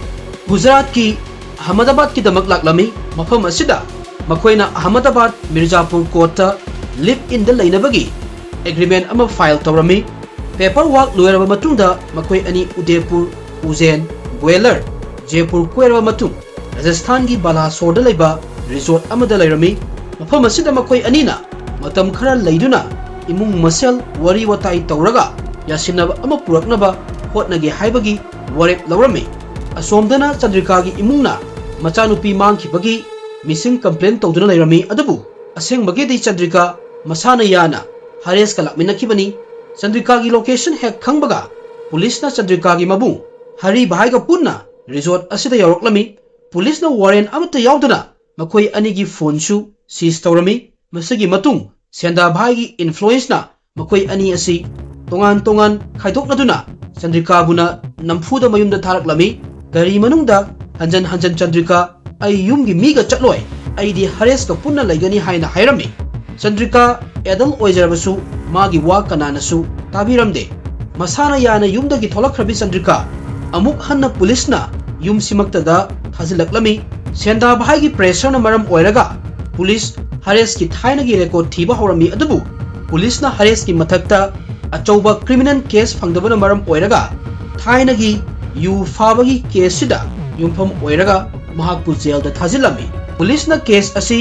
ꯒꯨꯖꯔꯥꯠꯀꯤ ꯑꯍꯃꯗꯥꯕꯥꯗꯀꯤꯗꯃꯛ ꯂꯥꯛꯂꯝꯃꯤ꯫ ꯃꯐꯝ ꯑꯁꯤꯗ ꯃꯈꯣꯏꯅ ꯑꯍꯃꯗꯥꯕꯥꯗ ꯃꯤꯔꯖꯥꯄꯨꯔ court ꯇ live in ꯗ ꯂꯩꯅꯕꯒꯤ agreement ꯑꯃ file ꯇꯧꯔꯝꯃꯤ꯫ Paper work ꯂꯣꯏꯔꯕ ꯃꯇꯨꯡꯗ ꯃꯈꯣꯏ ꯑꯅꯤ ꯎꯗꯦꯄꯨꯔ, ꯎꯖꯦꯟ, ꯒ꯭ꯋꯦꯂꯔ, ꯖꯦꯄꯨꯔ ꯀꯣꯏꯔꯕ ꯃꯇꯨꯡ ꯔꯥꯖꯁꯊꯥꯟꯒꯤ ꯕꯥꯂꯥꯁꯣꯔꯗ ꯂꯩꯕ resort ꯑꯃꯗ ꯂꯩꯔꯝꯃꯤ꯫ ꯃꯐꯝ ꯑꯁꯤꯗ ꯃꯈꯣꯏ ꯑꯅꯤꯅ ꯃꯇꯝ ꯈꯔ ꯂꯩꯗꯨꯅ ꯏꯃꯨꯡ ꯃꯁꯦꯜ ꯋꯥꯔꯤ ꯋꯥꯇꯥꯏ ꯇꯧꯔꯒ ꯌꯥꯁꯤꯟꯅꯕ ꯑꯃ ꯄꯨꯔꯛꯅꯕ ꯍꯣꯠꯅꯒꯦ ꯍꯥꯏꯕꯒꯤ ꯋꯥꯔꯦꯞ ꯂꯧꯔꯝꯃꯤ꯫ ꯑꯁꯣꯝꯗꯅ ꯆꯟꯗ꯭ꯔꯤꯀꯥꯒꯤ ꯏꯃꯨꯡꯅ ꯃꯆꯥꯅꯨꯄꯤ ꯃꯥꯡꯈꯤꯕꯒꯤ missing complaint ꯇꯧꯗꯨꯅ ꯂꯩꯔꯝꯃꯤ, ꯑꯗꯨꯕꯨ ꯑꯁꯦꯡꯕꯒꯤꯗꯤ ꯆꯟꯗ꯭ꯔꯤꯀꯥ ꯃꯁꯥꯅ ꯌꯥꯅ ꯍꯔꯦꯁꯀ ꯂꯥꯛꯃꯤꯟꯅꯈꯤꯕꯅꯤ꯫ ꯆꯟꯗ꯭ꯔꯤꯀꯥꯒꯤ location ꯍꯦꯛ ꯈꯪꯕꯒ ꯄꯨꯂꯤꯁꯅ ꯆꯟꯗ꯭ꯔꯤꯀꯥꯒꯤ ꯃꯕꯨꯡ ꯍꯔꯤ ꯚꯥꯏꯒ ꯄꯨꯟꯅ resort ꯑꯁꯤꯗ ꯌꯧꯔꯛꯂꯝꯃꯤ꯫ ꯄꯨꯂꯤꯁꯅ warrant ꯑꯃꯠꯇ ꯌꯥꯎꯗꯅ ꯃꯈꯣꯏ ꯑꯅꯤꯒꯤ phoneꯁꯨ seize ꯇꯧꯔꯝꯃꯤ꯫ ꯃꯁꯤꯒꯤ ꯃꯇꯨꯡ ꯁꯦꯟꯗꯥ ꯚꯥꯏꯒꯤ influenceꯅ ꯃꯈꯣꯏ ꯑꯅꯤ ꯑꯁꯤ ꯇꯣꯉꯥꯟ ꯇꯣꯉꯥꯟ ꯈꯥꯏꯗꯣꯛꯅꯗꯨꯅ ꯆꯟꯗ꯭ꯔꯤꯀꯥꯕꯨꯅ ꯅꯝꯐꯨꯗ ꯃꯌꯨꯝꯗ ꯊꯥꯔꯛꯂꯝꯃꯤ꯫ ꯒꯥꯔꯤ ꯃꯅꯨꯡꯗ ꯍꯟꯖꯟ ꯍꯟꯖꯟ ꯆꯟꯗ꯭ꯔꯤꯀꯥ, "ꯑꯩ ꯌꯨꯝꯒꯤ ꯃꯤꯒ ꯆꯠꯂꯣꯏ, ꯑꯩꯗꯤ ꯍꯔꯦꯁꯀ ꯄꯨꯟꯅ ꯂꯩꯒꯅꯤ" ꯍꯥꯏꯅ ꯍꯥꯏꯔꯝꯃꯤ꯫ ꯆꯟꯗ꯭ꯔꯤꯀꯥ adult ꯑꯣꯏꯖꯔꯕꯁꯨ ꯃꯥꯒꯤ ꯋꯥ ꯀꯅꯥꯅꯁꯨ ꯇꯥꯕꯤꯔꯝꯗꯦ꯫ ꯃꯁꯥꯅ ꯌꯥꯅ ꯌꯨꯝꯗꯒꯤ ꯊꯣꯛꯂꯛꯈ꯭ꯔꯕꯤ ꯆꯟꯗ꯭ꯔꯤꯀꯥ ꯑꯃꯨꯛ ꯍꯟꯅ ꯄꯨꯂꯤꯁꯅ ꯌꯨꯝꯁꯤꯃꯛꯇꯗ ꯊꯥꯖꯤꯜꯂꯛꯂꯝꯃꯤ꯫ ꯁꯦꯟꯗꯥ ꯚꯥꯏꯒꯤ pressureꯅ ꯃꯔꯝ ꯑꯣꯏꯔꯒ ꯄꯨꯂꯤꯁ ꯍꯔꯦꯁꯀꯤ ꯊꯥꯏꯅꯒꯤ record ꯊꯤꯕ ꯍꯧꯔꯝꯃꯤ, ꯑꯗꯨꯕꯨ ꯄꯨꯂꯤꯁꯅ ꯍꯔꯦꯁꯀꯤ ꯃꯊꯛꯇ ꯑꯆꯧꯕ criminal case ꯐꯪꯗꯕꯅ ꯃꯔꯝ ꯑꯣꯏꯔꯒ ꯊꯥꯏꯅꯒꯤ ꯌꯨ ꯐꯥꯕꯒꯤ caseꯁꯤꯗ ꯌꯨꯝꯐꯝ ꯑꯣꯏꯔꯒ ꯃꯍꯥꯛꯄꯨ jailꯗ ꯊꯥꯖꯤꯜꯂꯝꯃꯤ꯫ ꯄꯨꯂꯤꯁꯅ case ꯑꯁꯤ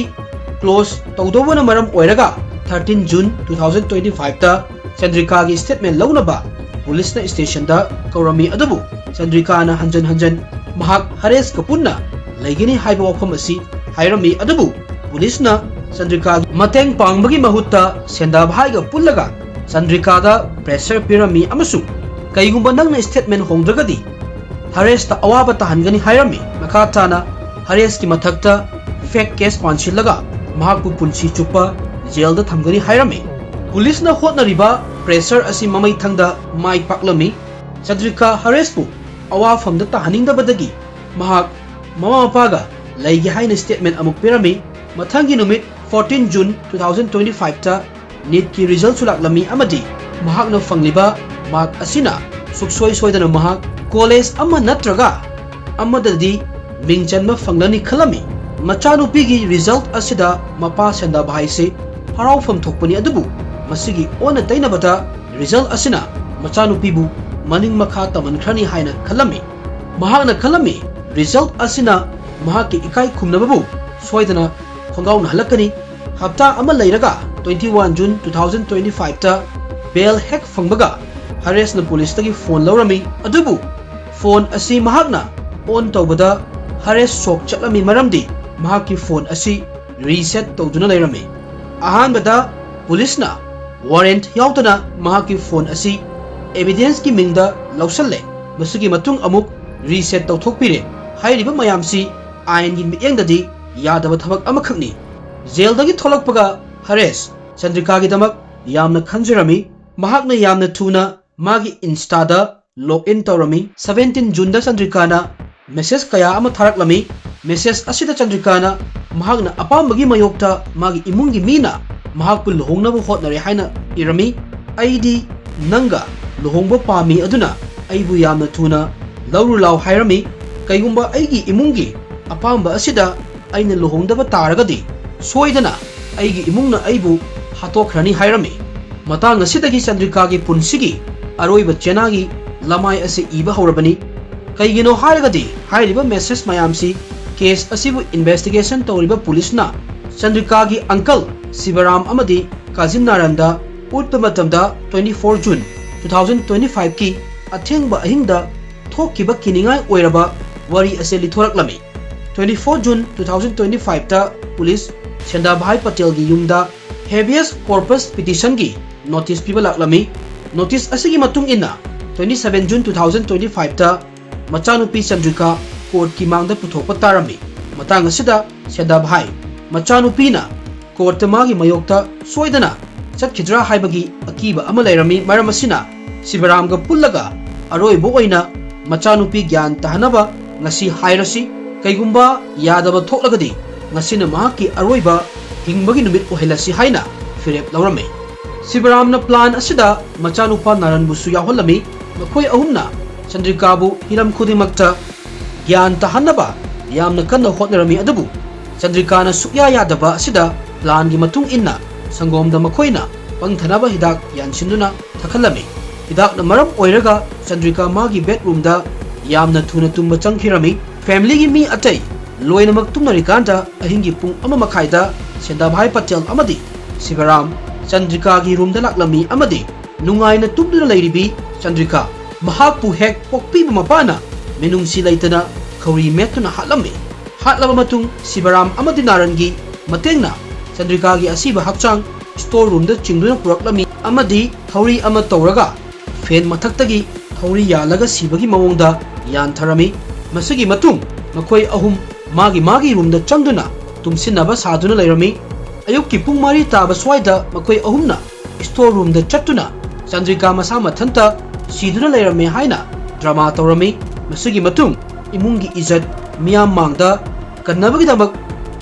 close ꯇꯧꯗꯧꯕꯅ ꯃꯔꯝ ꯑꯣꯏꯔꯒ thirteen June two thousand twenty fiveꯇ ꯆꯟꯗ꯭ꯔꯤꯀꯥꯒꯤ statement ꯂꯧꯅꯕ ꯄꯨꯂꯤꯁꯅ stationꯗ ꯀꯧꯔꯝꯃꯤ, ꯑꯗꯨꯕꯨ ꯆꯟꯗ꯭ꯔꯤꯀꯥꯅ ꯍꯟꯖꯟ ꯍꯟꯖꯟ ꯃꯍꯥꯛ ꯍꯔꯦꯁꯀ ꯄꯨꯟꯅ ꯂꯩꯒꯅꯤ ꯍꯥꯏꯕ ꯋꯥꯐꯝ ꯑꯁꯤ ꯍꯥꯏꯔꯝꯃꯤ꯫ ꯑꯗꯨꯕꯨ ꯄꯨꯂꯤꯁꯅ ꯆꯟꯗ꯭ꯔꯤꯀꯥꯒꯤ ꯃꯇꯦꯡ ꯄꯥꯡꯕꯒꯤ ꯃꯍꯨꯠꯇ ꯁꯦꯟꯗꯥ ꯚꯥꯏꯒ ꯄꯨꯜꯂꯒ ꯆꯟꯗ꯭ꯔꯤꯀꯥꯗ pressure ꯄꯤꯔꯝꯃꯤ ꯑꯃꯁꯨꯡ "ꯀꯩꯒꯨꯝꯕ ꯅꯪꯅ statement ꯍꯣꯡꯗ꯭ꯔꯒꯗꯤ ꯍꯔꯦꯁꯇ ꯑꯋꯥꯕ ꯇꯥꯍꯟꯒꯅꯤ" ꯍꯥꯏꯔꯝꯃꯤ꯫ ꯃꯈꯥ ꯇꯥꯅ ꯍꯔꯦꯁꯀꯤ ꯃꯊꯛꯇ fake case ꯄꯥꯟꯁꯤꯜꯂꯒ ꯃꯍꯥꯛꯄꯨ ꯄꯨꯟꯁꯤ ꯆꯨꯞꯄ jailꯗ ꯊꯝꯒꯅꯤ ꯍꯥꯏꯔꯝꯃꯤ꯫ ꯄꯨꯂꯤꯁꯅ ꯍꯣꯠꯅꯔꯤꯕ pressure ꯑꯁꯤ ꯃꯃꯩ ꯊꯪꯗ ꯃꯥꯏ ꯄꯥꯛꯂꯝꯃꯤ꯫ ꯆꯟꯗ꯭ꯔꯤꯀꯥ ꯍꯔꯦꯁꯄꯨ ꯑꯋꯥꯐꯝꯗ ꯇꯥꯍꯟꯅꯤꯡꯗꯕꯗꯒꯤ ꯃꯍꯥꯛ ꯃꯃꯥ ꯃꯄꯥꯒ ꯂꯩꯒꯦ ꯍꯥꯏꯅ ꯁ꯭ꯇꯦꯠꯃꯦꯟ ꯑꯃꯨꯛ ꯄꯤꯔꯝꯃꯤ꯫ ꯃꯊꯪꯒꯤ ꯅꯨꯃꯤꯠ fourteen June two thousand twenty ꯐꯥꯏꯚꯇ ꯅꯤꯠꯀꯤ ꯔꯤꯖꯜꯠꯁꯨ ꯂꯥꯛꯂꯝꯃꯤ ꯑꯃꯗꯤ ꯃꯍꯥꯛꯅ ꯐꯪꯂꯤꯕ ꯃꯥꯔꯛ ꯑꯁꯤꯅ ꯁꯨꯛꯁꯣꯏ ꯁꯣꯏꯗꯅ ꯃꯍꯥꯛ ꯀꯣꯂꯦꯖ ꯑꯃ ꯅꯠꯇ꯭ꯔꯒ ꯑꯃꯗꯗꯤ ꯃꯤꯡ ꯆꯟꯕ ꯐꯪꯂꯅꯤ ꯈꯜꯂꯝꯃꯤ꯫ ꯃꯆꯥꯅꯨꯄꯤꯒꯤ ꯔꯤꯖꯜꯠ ꯑꯁꯤꯗ ꯃꯄꯥ ꯁꯦꯟꯗꯥꯕꯥꯏꯁꯤ ꯍꯔꯥꯎꯐꯝ ꯊꯣꯛꯄꯅꯤ, ꯑꯗꯨꯕꯨ ꯃꯁꯤꯒꯤ ꯑꯣꯟꯅ ꯇꯩꯅꯕꯗ ꯔꯤꯖꯜꯠ ꯑꯁꯤꯅ ꯃꯆꯥꯅꯨꯄꯤꯕꯨ ꯃꯅꯤꯡ ꯃꯈꯥ ꯇꯝꯍꯟꯈ꯭ꯔꯅꯤ ꯍꯥꯏꯅ ꯈꯜꯂꯝꯃꯤ꯫ ꯃꯍꯥꯛꯅ ꯈꯜꯂꯝꯃꯤ ꯔꯤꯖꯜꯠ ꯑꯁꯤꯅ ꯃꯍꯥꯛꯀꯤ ꯏꯀꯥꯏ ꯈꯨꯝꯅꯕꯕꯨ ꯁꯣꯏꯗꯅ ꯈꯣꯡꯒꯥꯎꯅꯍꯜꯂꯛꯀꯅꯤ꯫ ꯍꯞꯇꯥ ꯑꯃ ꯂꯩꯔꯒ twenty one June two thousand twenty ꯐꯥꯏꯚꯇ ꯕꯦꯜ ꯍꯦꯛ ꯐꯪꯕꯒ ꯍꯔꯦꯁꯅ ꯄꯨꯂꯤꯁꯇꯒꯤ ꯐꯣꯟ ꯂꯧꯔꯝꯃꯤ, ꯑꯗꯨꯕꯨ ꯐꯣꯟ ꯑꯁꯤ ꯃꯍꯥꯛꯅ ꯑꯣꯟ ꯇꯧꯕꯗ ꯍꯔꯦꯁ ꯁꯣꯛ ꯆꯠꯂꯝꯃꯤ, ꯃꯔꯝꯗꯤ ꯃꯍꯥꯛꯀꯤ ꯐꯣꯟ ꯑꯁꯤ ꯔꯤꯁꯦꯠ ꯇꯧꯗꯨꯅ ꯂꯩꯔꯝꯃꯤ꯫ ꯑꯍꯥꯟꯕꯗ ꯄꯨꯂꯤꯁꯅ ꯋꯥꯔꯦꯟꯠ ꯌꯥꯎꯗꯅ ꯃꯍꯥꯛꯀꯤ ꯐꯣꯟ ꯑꯁꯤ ꯑꯦꯚꯤꯗꯦꯟꯁꯀꯤ ꯃꯤꯡꯗ ꯂꯧꯁꯜꯂꯦ꯫ ꯃꯁꯤꯒꯤ ꯃꯇꯨꯡ ꯑꯃꯨꯛ ꯔꯤꯁꯦꯠ ꯇꯧꯊꯣꯛꯄꯤꯔꯦ꯫ ꯍꯥꯏꯔꯤꯕ ꯃꯌꯥꯝꯁꯤ ꯑꯥꯏꯟꯒꯤ ꯃꯤꯠꯌꯦꯡꯗꯗꯤ ꯌꯥꯗꯕ ꯊꯕꯛ ꯑꯃꯈꯛꯅꯤ꯫ ꯖꯦꯜꯗꯒꯤ ꯊꯣꯛꯂꯛꯄꯒ ꯍꯔꯦꯁ ꯆꯟꯗ꯭ꯔꯤꯀꯥꯒꯤꯗꯃꯛ ꯌꯥꯝꯅ ꯈꯟꯖꯔꯝꯃꯤ꯫ ꯃꯍꯥꯛꯅ ꯌꯥꯝꯅ ꯊꯨꯅ ꯃꯥꯒꯤ ꯏꯟꯁꯇꯥꯗ ꯂꯣꯒ ꯏꯟ ꯇꯧꯔꯝꯃꯤ꯫ ꯁꯚꯦꯟꯇꯤꯟ ꯖꯨꯟꯗ ꯆꯟꯗ꯭ꯔꯤꯀꯥꯅ ꯃꯦꯁꯦꯖ ꯀꯌꯥ ꯑꯃ ꯊꯥꯔꯛꯂꯝꯃꯤ꯫ ꯃꯦꯁꯦꯖ ꯑꯁꯤꯗ ꯆꯟꯗ꯭ꯔꯤꯀꯥꯅ ꯃꯍꯥꯛꯅ ꯑꯄꯥꯝꯕꯒꯤ ꯃꯥꯌꯣꯛꯇ ꯃꯥꯒꯤ ꯏꯃꯨꯡꯒꯤ ꯃꯤꯅ ꯃꯍꯥꯛꯄꯨ ꯂꯨꯍꯣꯡꯅꯕ ꯍꯣꯠꯅꯔꯦ ꯍꯥꯏꯅ ꯏꯔꯝꯃꯤ꯫ "ꯑꯩꯗꯤ ꯅꯪꯒ ꯂꯨꯍꯣꯡꯕ ꯄꯥꯝꯃꯤ, ꯑꯗꯨꯅ ꯑꯩꯕꯨ ꯌꯥꯝꯅ ꯊꯨꯅ ꯂꯧꯔꯨ ꯂꯥꯎ" ꯍꯥꯏꯔꯝꯃꯤ꯫ "ꯀꯩꯒꯨꯝꯕ ꯑꯩꯒꯤ ꯏꯃꯨꯡꯒꯤ ꯑꯄꯥꯝꯕ ꯑꯁꯤꯗ ꯑꯩꯅ ꯂꯨꯍꯣꯡꯗꯕ ꯇꯥꯔꯒꯗꯤ ꯁꯣꯏꯗꯅ ꯑꯩꯒꯤ ꯏꯃꯨꯡꯅ ꯑꯩꯕꯨ ꯍꯥꯠꯇꯣꯛꯈ꯭ꯔꯅꯤ" ꯍꯥꯏꯔꯝꯃꯤ꯫ ꯃꯇꯥꯡ ꯑꯁꯤꯗꯒꯤ ꯆꯟꯗ꯭ꯔꯤꯀꯥꯒꯤ ꯄꯨꯟꯁꯤꯒꯤ ꯑꯔꯣꯏꯕ ꯆꯦꯅꯥꯒꯤ ꯂꯃꯥꯏ ꯑꯁꯤ ꯏꯕ ꯍꯧꯔꯕꯅꯤ꯫ ꯀꯩꯒꯤꯅꯣ ꯍꯥꯏꯔꯒꯗꯤ ꯍꯥꯏꯔꯤꯕ ꯃꯦꯁꯦꯖ ꯃꯌꯥꯝꯁꯤ ꯀꯦꯁ ꯑꯁꯤꯕꯨ ꯏꯟꯚꯦꯁꯇꯤꯒꯦꯁꯟ ꯇꯧꯔꯤꯕ ꯄꯨꯂꯤꯁꯅ ꯆꯟꯗ꯭ꯔꯤꯀꯥꯒꯤ ꯑꯪꯀꯜ ꯁꯤꯕꯔꯥꯝ ꯑꯃꯗꯤ ꯀꯥꯖꯤꯟ ꯅꯥꯔꯟꯗ ꯎꯠꯄ ꯃꯇꯝꯗ twenty four June two thousand twenty ꯐꯥꯏꯚꯀꯤ ꯑꯊꯦꯡꯕ ꯑꯍꯤꯡꯗ ꯊꯣꯛꯈꯤꯕ ꯀꯤꯅꯤꯡꯉꯥꯏ ꯑꯣꯏꯔꯕ ꯋꯥꯔꯤ ꯑꯁꯤ ꯂꯤꯊꯣꯔꯛꯂꯝꯃꯤ꯫ Twenty four June two thousand twenty ꯐꯥꯏꯚꯇ ꯄꯨꯂꯤꯁ ꯁꯦꯟꯗꯥꯚꯥꯏ ꯄꯇꯦꯜꯒꯤ ꯌꯨꯝꯗ ꯍꯦꯕꯤꯌꯁ ꯀꯣꯔꯄꯁ ꯄꯤꯇꯤꯁꯟꯒꯤ ꯅꯣꯇꯤꯁ ꯄꯤꯕ ꯂꯥꯛꯂꯝꯃꯤ꯫ ꯅꯣꯇꯤꯁ ꯑꯁꯤꯒꯤ ꯃꯇꯨꯡ ꯏꯟꯅ twenty seven June two thousand twenty ꯐꯥꯏꯚꯇ ꯃꯆꯥꯅꯨꯄꯤ ꯆꯟꯗ꯭ꯔꯤꯀꯥ ꯀꯣꯔꯠꯀꯤ ꯃꯥꯡꯗ ꯄꯨꯊꯣꯛꯄ ꯇꯥꯔꯝꯃꯤ꯫ ꯃꯇꯥꯡ ꯑꯁꯤꯗ ꯁꯦꯟꯗꯥꯚꯥꯏ ꯃꯆꯥꯅꯨꯄꯤꯅ ꯀꯣꯔꯠꯇ ꯃꯥꯒꯤ ꯃꯥꯌꯣꯛꯇ ꯁꯣꯏꯗꯅ ꯆꯠꯈꯤꯗ꯭ꯔꯥ ꯍꯥꯏꯕꯒꯤ ꯑꯀꯤꯕ ꯑꯃ ꯂꯩꯔꯝꯃꯤ꯫ ꯃꯔꯝ ꯑꯁꯤꯅ ꯁꯤꯕꯔꯥꯝꯒ ꯄꯨꯜꯂꯒ ꯑꯔꯣꯏꯕ ꯑꯣꯏꯅ ꯃꯆꯥꯅꯨꯄꯤ ꯒ꯭ꯌꯥꯟ ꯇꯥꯍꯟꯅꯕ ꯉꯁꯤ ꯍꯥꯏꯔꯁꯤ, ꯀꯩꯒꯨꯝꯕ ꯌꯥꯗꯕ ꯊꯣꯛꯂꯒꯗꯤ ꯉꯁꯤꯅ ꯃꯍꯥꯛꯀꯤ ꯑꯔꯣꯏꯕ ꯍꯤꯡꯕꯒꯤ ꯅꯨꯃꯤꯠ ꯑꯣꯏꯍꯜꯂꯁꯤ ꯍꯥꯏꯅ ꯐꯤꯔꯦꯞ ꯂꯧꯔꯝꯃꯤ꯫ ꯁꯤꯕꯔꯥꯝꯅ plan ꯑꯁꯤꯗ ꯃꯆꯥꯅꯨꯄꯥ ꯅꯥꯔꯟꯕꯨꯁꯨ ꯌꯥꯎꯍꯜꯂꯝꯃꯤ꯫ ꯃꯈꯣꯏ ꯑꯍꯨꯝꯅ ꯆꯟꯗ꯭ꯔꯤꯀꯥꯕꯨ ꯍꯤꯔꯝ ꯈꯨꯗꯤꯡꯃꯛꯇ ꯒ꯭ꯌꯥꯟ ꯇꯥꯍꯟꯅꯕ ꯌꯥꯝꯅ ꯀꯟꯅ ꯍꯣꯠꯅꯔꯝꯃꯤ, ꯑꯗꯨꯕꯨ ꯆꯟꯗ꯭ꯔꯤꯀꯥꯅ ꯁꯨꯛꯌꯥ ꯌꯥꯗꯕ ꯑꯁꯤꯗ planꯒꯤ ꯃꯇꯨꯡ ꯏꯟꯅ ꯁꯪꯒꯣꯝꯗ ꯃꯈꯣꯏꯅ ꯄꯪꯊꯅꯕ ꯍꯤꯗꯥꯛ ꯌꯥꯟꯁꯤꯟꯗꯨꯅ ꯊꯛꯍꯜꯂꯝꯃꯤ꯫ ꯍꯤꯗꯥꯛꯅ ꯃꯔꯝ ꯑꯣꯏꯔꯒ ꯆꯟꯗ꯭ꯔꯤꯀꯥ ꯃꯥꯒꯤ bedroomꯗ ꯌꯥꯝꯅ ꯊꯨꯅ ꯇꯨꯝꯕ ꯆꯪꯈꯤꯔꯝꯃꯤ꯫ Familyꯒꯤ ꯃꯤ ꯑꯇꯩ ꯂꯣꯏꯅꯃꯛ ꯇꯨꯝꯅꯔꯤꯀꯥꯟꯗ ꯑꯍꯤꯡꯒꯤ ꯄꯨꯡ ꯑꯃ ꯃꯈꯥꯏꯗ ꯁꯦꯟꯗꯥꯚꯥꯏ ꯄꯇꯦꯜ ꯑꯃꯗꯤ ꯁꯤꯕꯔꯥꯝ ꯆꯟꯗ꯭ꯔꯤꯀꯥꯒꯤ roomꯗ ꯂꯥꯛꯂꯝꯃꯤ ꯑꯃꯗꯤ ꯅꯨꯡꯉꯥꯏꯅ ꯇꯨꯝꯗꯨꯅ ꯂꯩꯔꯤꯕꯤ ꯆꯟꯗ꯭ꯔꯤꯀꯥ ꯃꯍꯥꯛꯄꯨ ꯍꯦꯛ ꯄꯣꯛꯄꯤꯕ ꯃꯄꯥꯅ ꯃꯤꯅꯨꯡꯁꯤ ꯂꯩꯇꯅ ꯈꯧꯔꯤ ꯃꯦꯠꯇꯨꯅ ꯍꯥꯠꯂꯝꯃꯤ꯫ ꯍꯥꯠꯂꯕ ꯃꯇꯨꯡ ꯁꯤꯕꯔꯥꯝ ꯑꯃꯗꯤ ꯅꯥꯔꯟꯒꯤ ꯃꯇꯦꯡꯅ ꯆꯟꯗ꯭ꯔꯤꯀꯥꯒꯤ ꯑꯁꯤꯕ ꯍꯛꯆꯥꯡ store roomꯗ ꯆꯤꯡꯗꯨꯅ ꯄꯨꯔꯛꯂꯝꯃꯤ ꯑꯃꯗꯤ ꯊꯧꯔꯤ ꯑꯃ ꯇꯧꯔꯒ fan ꯃꯊꯛꯇꯒꯤ ꯊꯧꯔꯤ ꯌꯥꯜꯂꯒ ꯁꯤꯕꯒꯤ ꯃꯑꯣꯡꯗ ꯌꯥꯟꯊꯔꯝꯃꯤ꯫ ꯃꯁꯤꯒꯤ ꯃꯇꯨꯡ ꯃꯈꯣꯏ ꯑꯍꯨꯝ ꯃꯥꯒꯤ ꯃꯥꯒꯤ roomꯗ ꯆꯪꯗꯨꯅ ꯇꯨꯝꯁꯤꯟꯅꯕ ꯁꯥꯗꯨꯅ ꯂꯩꯔꯝꯃꯤ꯫ ꯑꯌꯨꯛꯀꯤ ꯄꯨꯡ ꯃꯔꯤ ꯇꯥꯕ ꯁ꯭ꯋꯥꯏꯗ ꯃꯈꯣꯏ ꯑꯍꯨꯝꯅ store roomꯗ ꯆꯠꯇꯨꯅ ꯆꯟꯗ꯭ꯔꯤꯀꯥ ꯃꯁꯥ ꯃꯊꯟꯇ ꯁꯤꯗꯨꯅ ꯂꯩꯔꯝꯃꯦ ꯍꯥꯏꯅ drama ꯇꯧꯔꯝꯃꯤ꯫ ꯃꯁꯤꯒꯤ ꯃꯇꯨꯡ ꯏꯃꯨꯡꯒꯤ ꯏꯖꯠ ꯃꯤꯌꯥꯝ ꯃꯥꯡꯗ ꯀꯟꯅꯕꯒꯤꯗꯃꯛ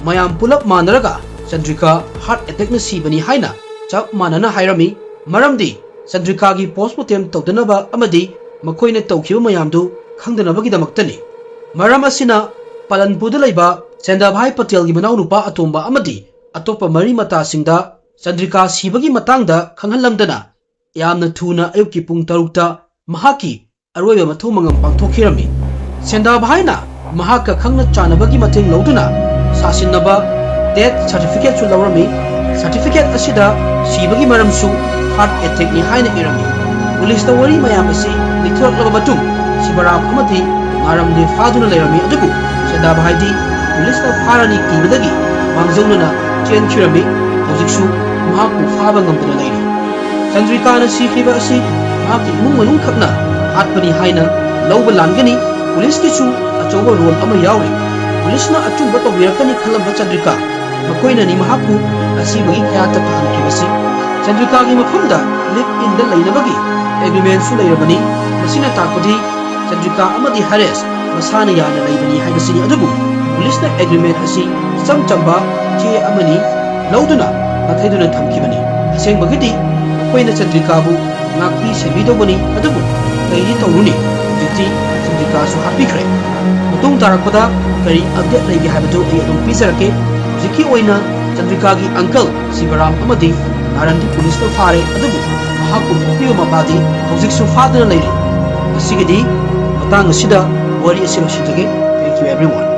ꯃꯌꯥꯝ ꯄꯨꯂꯞ ꯃꯥꯟꯅꯔꯒ ꯆꯟꯗ꯭ꯔꯤꯀꯥ heart attackꯅ ꯁꯤꯕꯅꯤ ꯍꯥꯏꯅ ꯆꯞ ꯃꯥꯟꯅꯅ ꯍꯥꯏꯔꯝꯃꯤ꯫ ꯃꯔꯝꯗꯤ ꯆꯟꯗ꯭ꯔꯤꯀꯥꯒꯤ postmortem ꯇꯧꯗꯅꯕ ꯑꯃꯗꯤ ꯃꯈꯣꯏꯅ ꯇꯧꯈꯤꯕ ꯃꯌꯥꯝꯗꯨ ꯈꯪꯗꯅꯕꯒꯤꯗꯃꯛꯇꯅꯤ꯫ ꯃꯔꯝ ꯑꯁꯤꯅ ꯄꯥꯂꯟꯄꯨꯔꯗ ꯂꯩꯕ ꯁꯦꯟꯗꯥꯚꯥꯏ ꯄꯇꯦꯜꯒꯤ ꯃꯅꯥꯎꯅꯨꯄꯥ ꯑꯇꯣꯝꯕ ꯑꯃꯗꯤ ꯑꯇꯣꯞꯄ ꯃꯔꯤ ꯃꯇꯥꯁꯤꯡꯗ ꯆꯟꯗ꯭ꯔꯤꯀꯥ ꯁꯤꯕꯒꯤ ꯃꯇꯥꯡꯗ ꯈꯪꯍꯜꯂꯝꯗꯅ ꯌꯥꯝꯅ ꯊꯨꯅ ꯑꯌꯨꯛꯀꯤ ꯄꯨꯡ ꯇꯔꯨꯛꯇ ꯃꯍꯥꯛꯀꯤ ꯑꯔꯣꯏꯕ ꯃꯊꯧ ꯃꯉꯝ ꯄꯥꯡꯊꯣꯛꯈꯤꯔꯝꯃꯤ꯫ ꯁꯦꯟꯗꯥꯚꯥꯏꯅ ꯃꯍꯥꯛꯀ ꯈꯪꯅ ꯆꯥꯟꯅꯕꯒꯤ ꯃꯇꯦꯡ ꯂꯧꯗꯨꯅ ꯁꯥꯁꯤꯟꯅꯕ death certificateꯁꯨ ꯂꯧꯔꯝꯃꯤ꯫ Certificate ꯑꯁꯤꯗ ꯁꯤꯕꯒꯤ ꯃꯔꯝꯁꯨ heart attackꯅꯤ ꯍꯥꯏꯅ ꯏꯔꯝꯃꯤ꯫ Policeꯇ ꯋꯥꯔꯤ ꯃꯌꯥꯝ ꯑꯁꯤ ꯂꯤꯊꯣꯔꯛꯂꯕ ꯃꯇꯨꯡ ꯁꯤꯕꯔꯥꯝ ꯑꯃꯗꯤ ꯅꯥꯔꯝꯗꯦ ꯐꯥꯗꯨꯅ ꯂꯩꯔꯝꯃꯤ, ꯑꯗꯨꯕꯨ ꯁꯦꯟꯗꯥꯚꯥꯏꯗꯤ policeꯅ ꯐꯥꯔꯅꯤ ꯀꯤꯕꯗꯒꯤ ꯃꯥꯡꯖꯧꯅꯅ ꯆꯦꯟꯈꯤꯔꯝꯃꯤ꯫ ꯍꯧꯖꯤꯛꯁꯨ ꯃꯍꯥꯛꯄꯨ ꯐꯥꯕ ꯉꯝꯗꯅ ꯂꯩꯔꯤ꯫ ꯆꯟꯗ꯭ꯔꯤꯀꯥꯅ ꯁꯤꯈ꯭ꯔꯤꯕ ꯑꯁꯤ ꯃꯍꯥꯛꯀꯤ ꯏꯃꯨꯡ ꯃꯅꯨꯡ ꯈꯛꯅ ꯍꯥꯠꯄꯅꯤ ꯍꯥꯏꯅ ꯂꯧꯕ ꯂꯥꯟꯒꯅꯤ꯫ Policeꯀꯤꯁꯨ ꯑꯆꯧꯕ role ꯑꯃ ꯌꯥꯎꯔꯤ꯫ Policeꯅ ꯑꯆꯨꯝꯕ ꯇꯧꯕꯤꯔꯛꯀꯅꯤ ꯈꯜꯂꯝꯕ ꯆꯟꯗ꯭ꯔꯤꯀꯥ ꯃꯈꯣꯏꯅꯅꯤ ꯃꯍꯥꯛꯄꯨ ꯑꯁꯤꯕꯒꯤ ꯀꯌꯥꯠꯇ ꯇꯥꯍꯟꯈꯤꯕꯁꯤ꯫ ꯆꯟꯗ꯭ꯔꯤꯀꯥꯒꯤ ꯃꯐꯝꯗ live inꯗ ꯂꯩꯅꯕꯒꯤ ꯑꯦꯒ꯭ꯔꯤꯃꯦꯟꯁꯨ ꯂꯩꯔꯕꯅꯤ꯫ ꯃꯁꯤꯅ ꯇꯥꯛꯄꯗꯤ ꯆꯟꯗ꯭ꯔꯤꯀꯥ ꯑꯃꯗꯤ ꯍꯔꯦꯁ ꯃꯁꯥꯅ ꯌꯥꯅ ꯂꯩꯕꯅꯤ ꯍꯥꯏꯕꯁꯤꯅꯤ꯫ ꯑꯗꯨꯕꯨ ꯄꯨꯂꯤꯁꯅ ꯑꯦꯒ꯭ꯔꯤꯃꯦꯟ ꯑꯁꯤ ꯏꯆꯝ ꯆꯝꯕ ꯆꯦ ꯑꯃꯅꯤ ꯂꯧꯗꯨꯅ ꯅꯥꯊꯩꯗꯨꯅ ꯊꯝꯈꯤꯕꯅꯤ꯫ ꯑꯁꯦꯡꯕꯒꯤꯗꯤ ꯃꯈꯣꯏꯅ ꯆꯟꯗ꯭ꯔꯤꯀꯥꯕꯨ ꯉꯥꯛꯄꯤ ꯁꯦꯟꯕꯤꯗꯧꯕꯅꯤ꯫ ꯑꯗꯨꯕꯨ ꯀꯩꯗꯤ ꯇꯧꯔꯨꯅꯤ, ꯍꯧꯖꯤꯛꯇꯤ ꯆꯟꯗ꯭ꯔꯤꯀꯥꯁꯨ ꯍꯥꯠꯄꯤꯈ꯭ꯔꯦ꯫ ꯃꯇꯨꯡ ꯇꯥꯔꯛꯄꯗ ꯀꯔꯤ ꯑꯞꯗꯦꯠ ꯂꯩꯒꯦ ꯍꯥꯏꯕꯗꯨ ꯑꯩ ꯑꯗꯨꯝ ꯄꯤꯖꯔꯛꯀꯦ꯫ ꯍꯧꯖꯤꯛꯀꯤ ꯑꯣꯏꯅ ꯆꯟꯗ꯭ꯔꯤꯀꯥꯒꯤ ꯑꯪꯀꯜ ꯁꯤꯕꯔꯥꯝ ꯑꯃꯗꯤ ꯅꯥꯔꯟꯗꯤ ꯄꯨꯂꯤꯁꯅ ꯐꯥꯔꯦ, ꯑꯗꯨꯕꯨ ꯃꯍꯥꯛꯄꯨ ꯄꯣꯛꯄꯤꯕ ꯃꯄꯥꯗꯤ ꯍꯧꯖꯤꯛꯁꯨ ꯐꯥꯗꯨꯅ ꯂꯩꯔꯤ꯫ ꯉꯁꯤꯒꯤꯗꯤ ꯃꯇꯥꯡ ꯑꯁꯤꯗ ꯋꯥꯔꯤ ꯑꯁꯤ ꯂꯣꯏꯁꯤꯟꯖꯒꯦ꯫ Thank you everyone.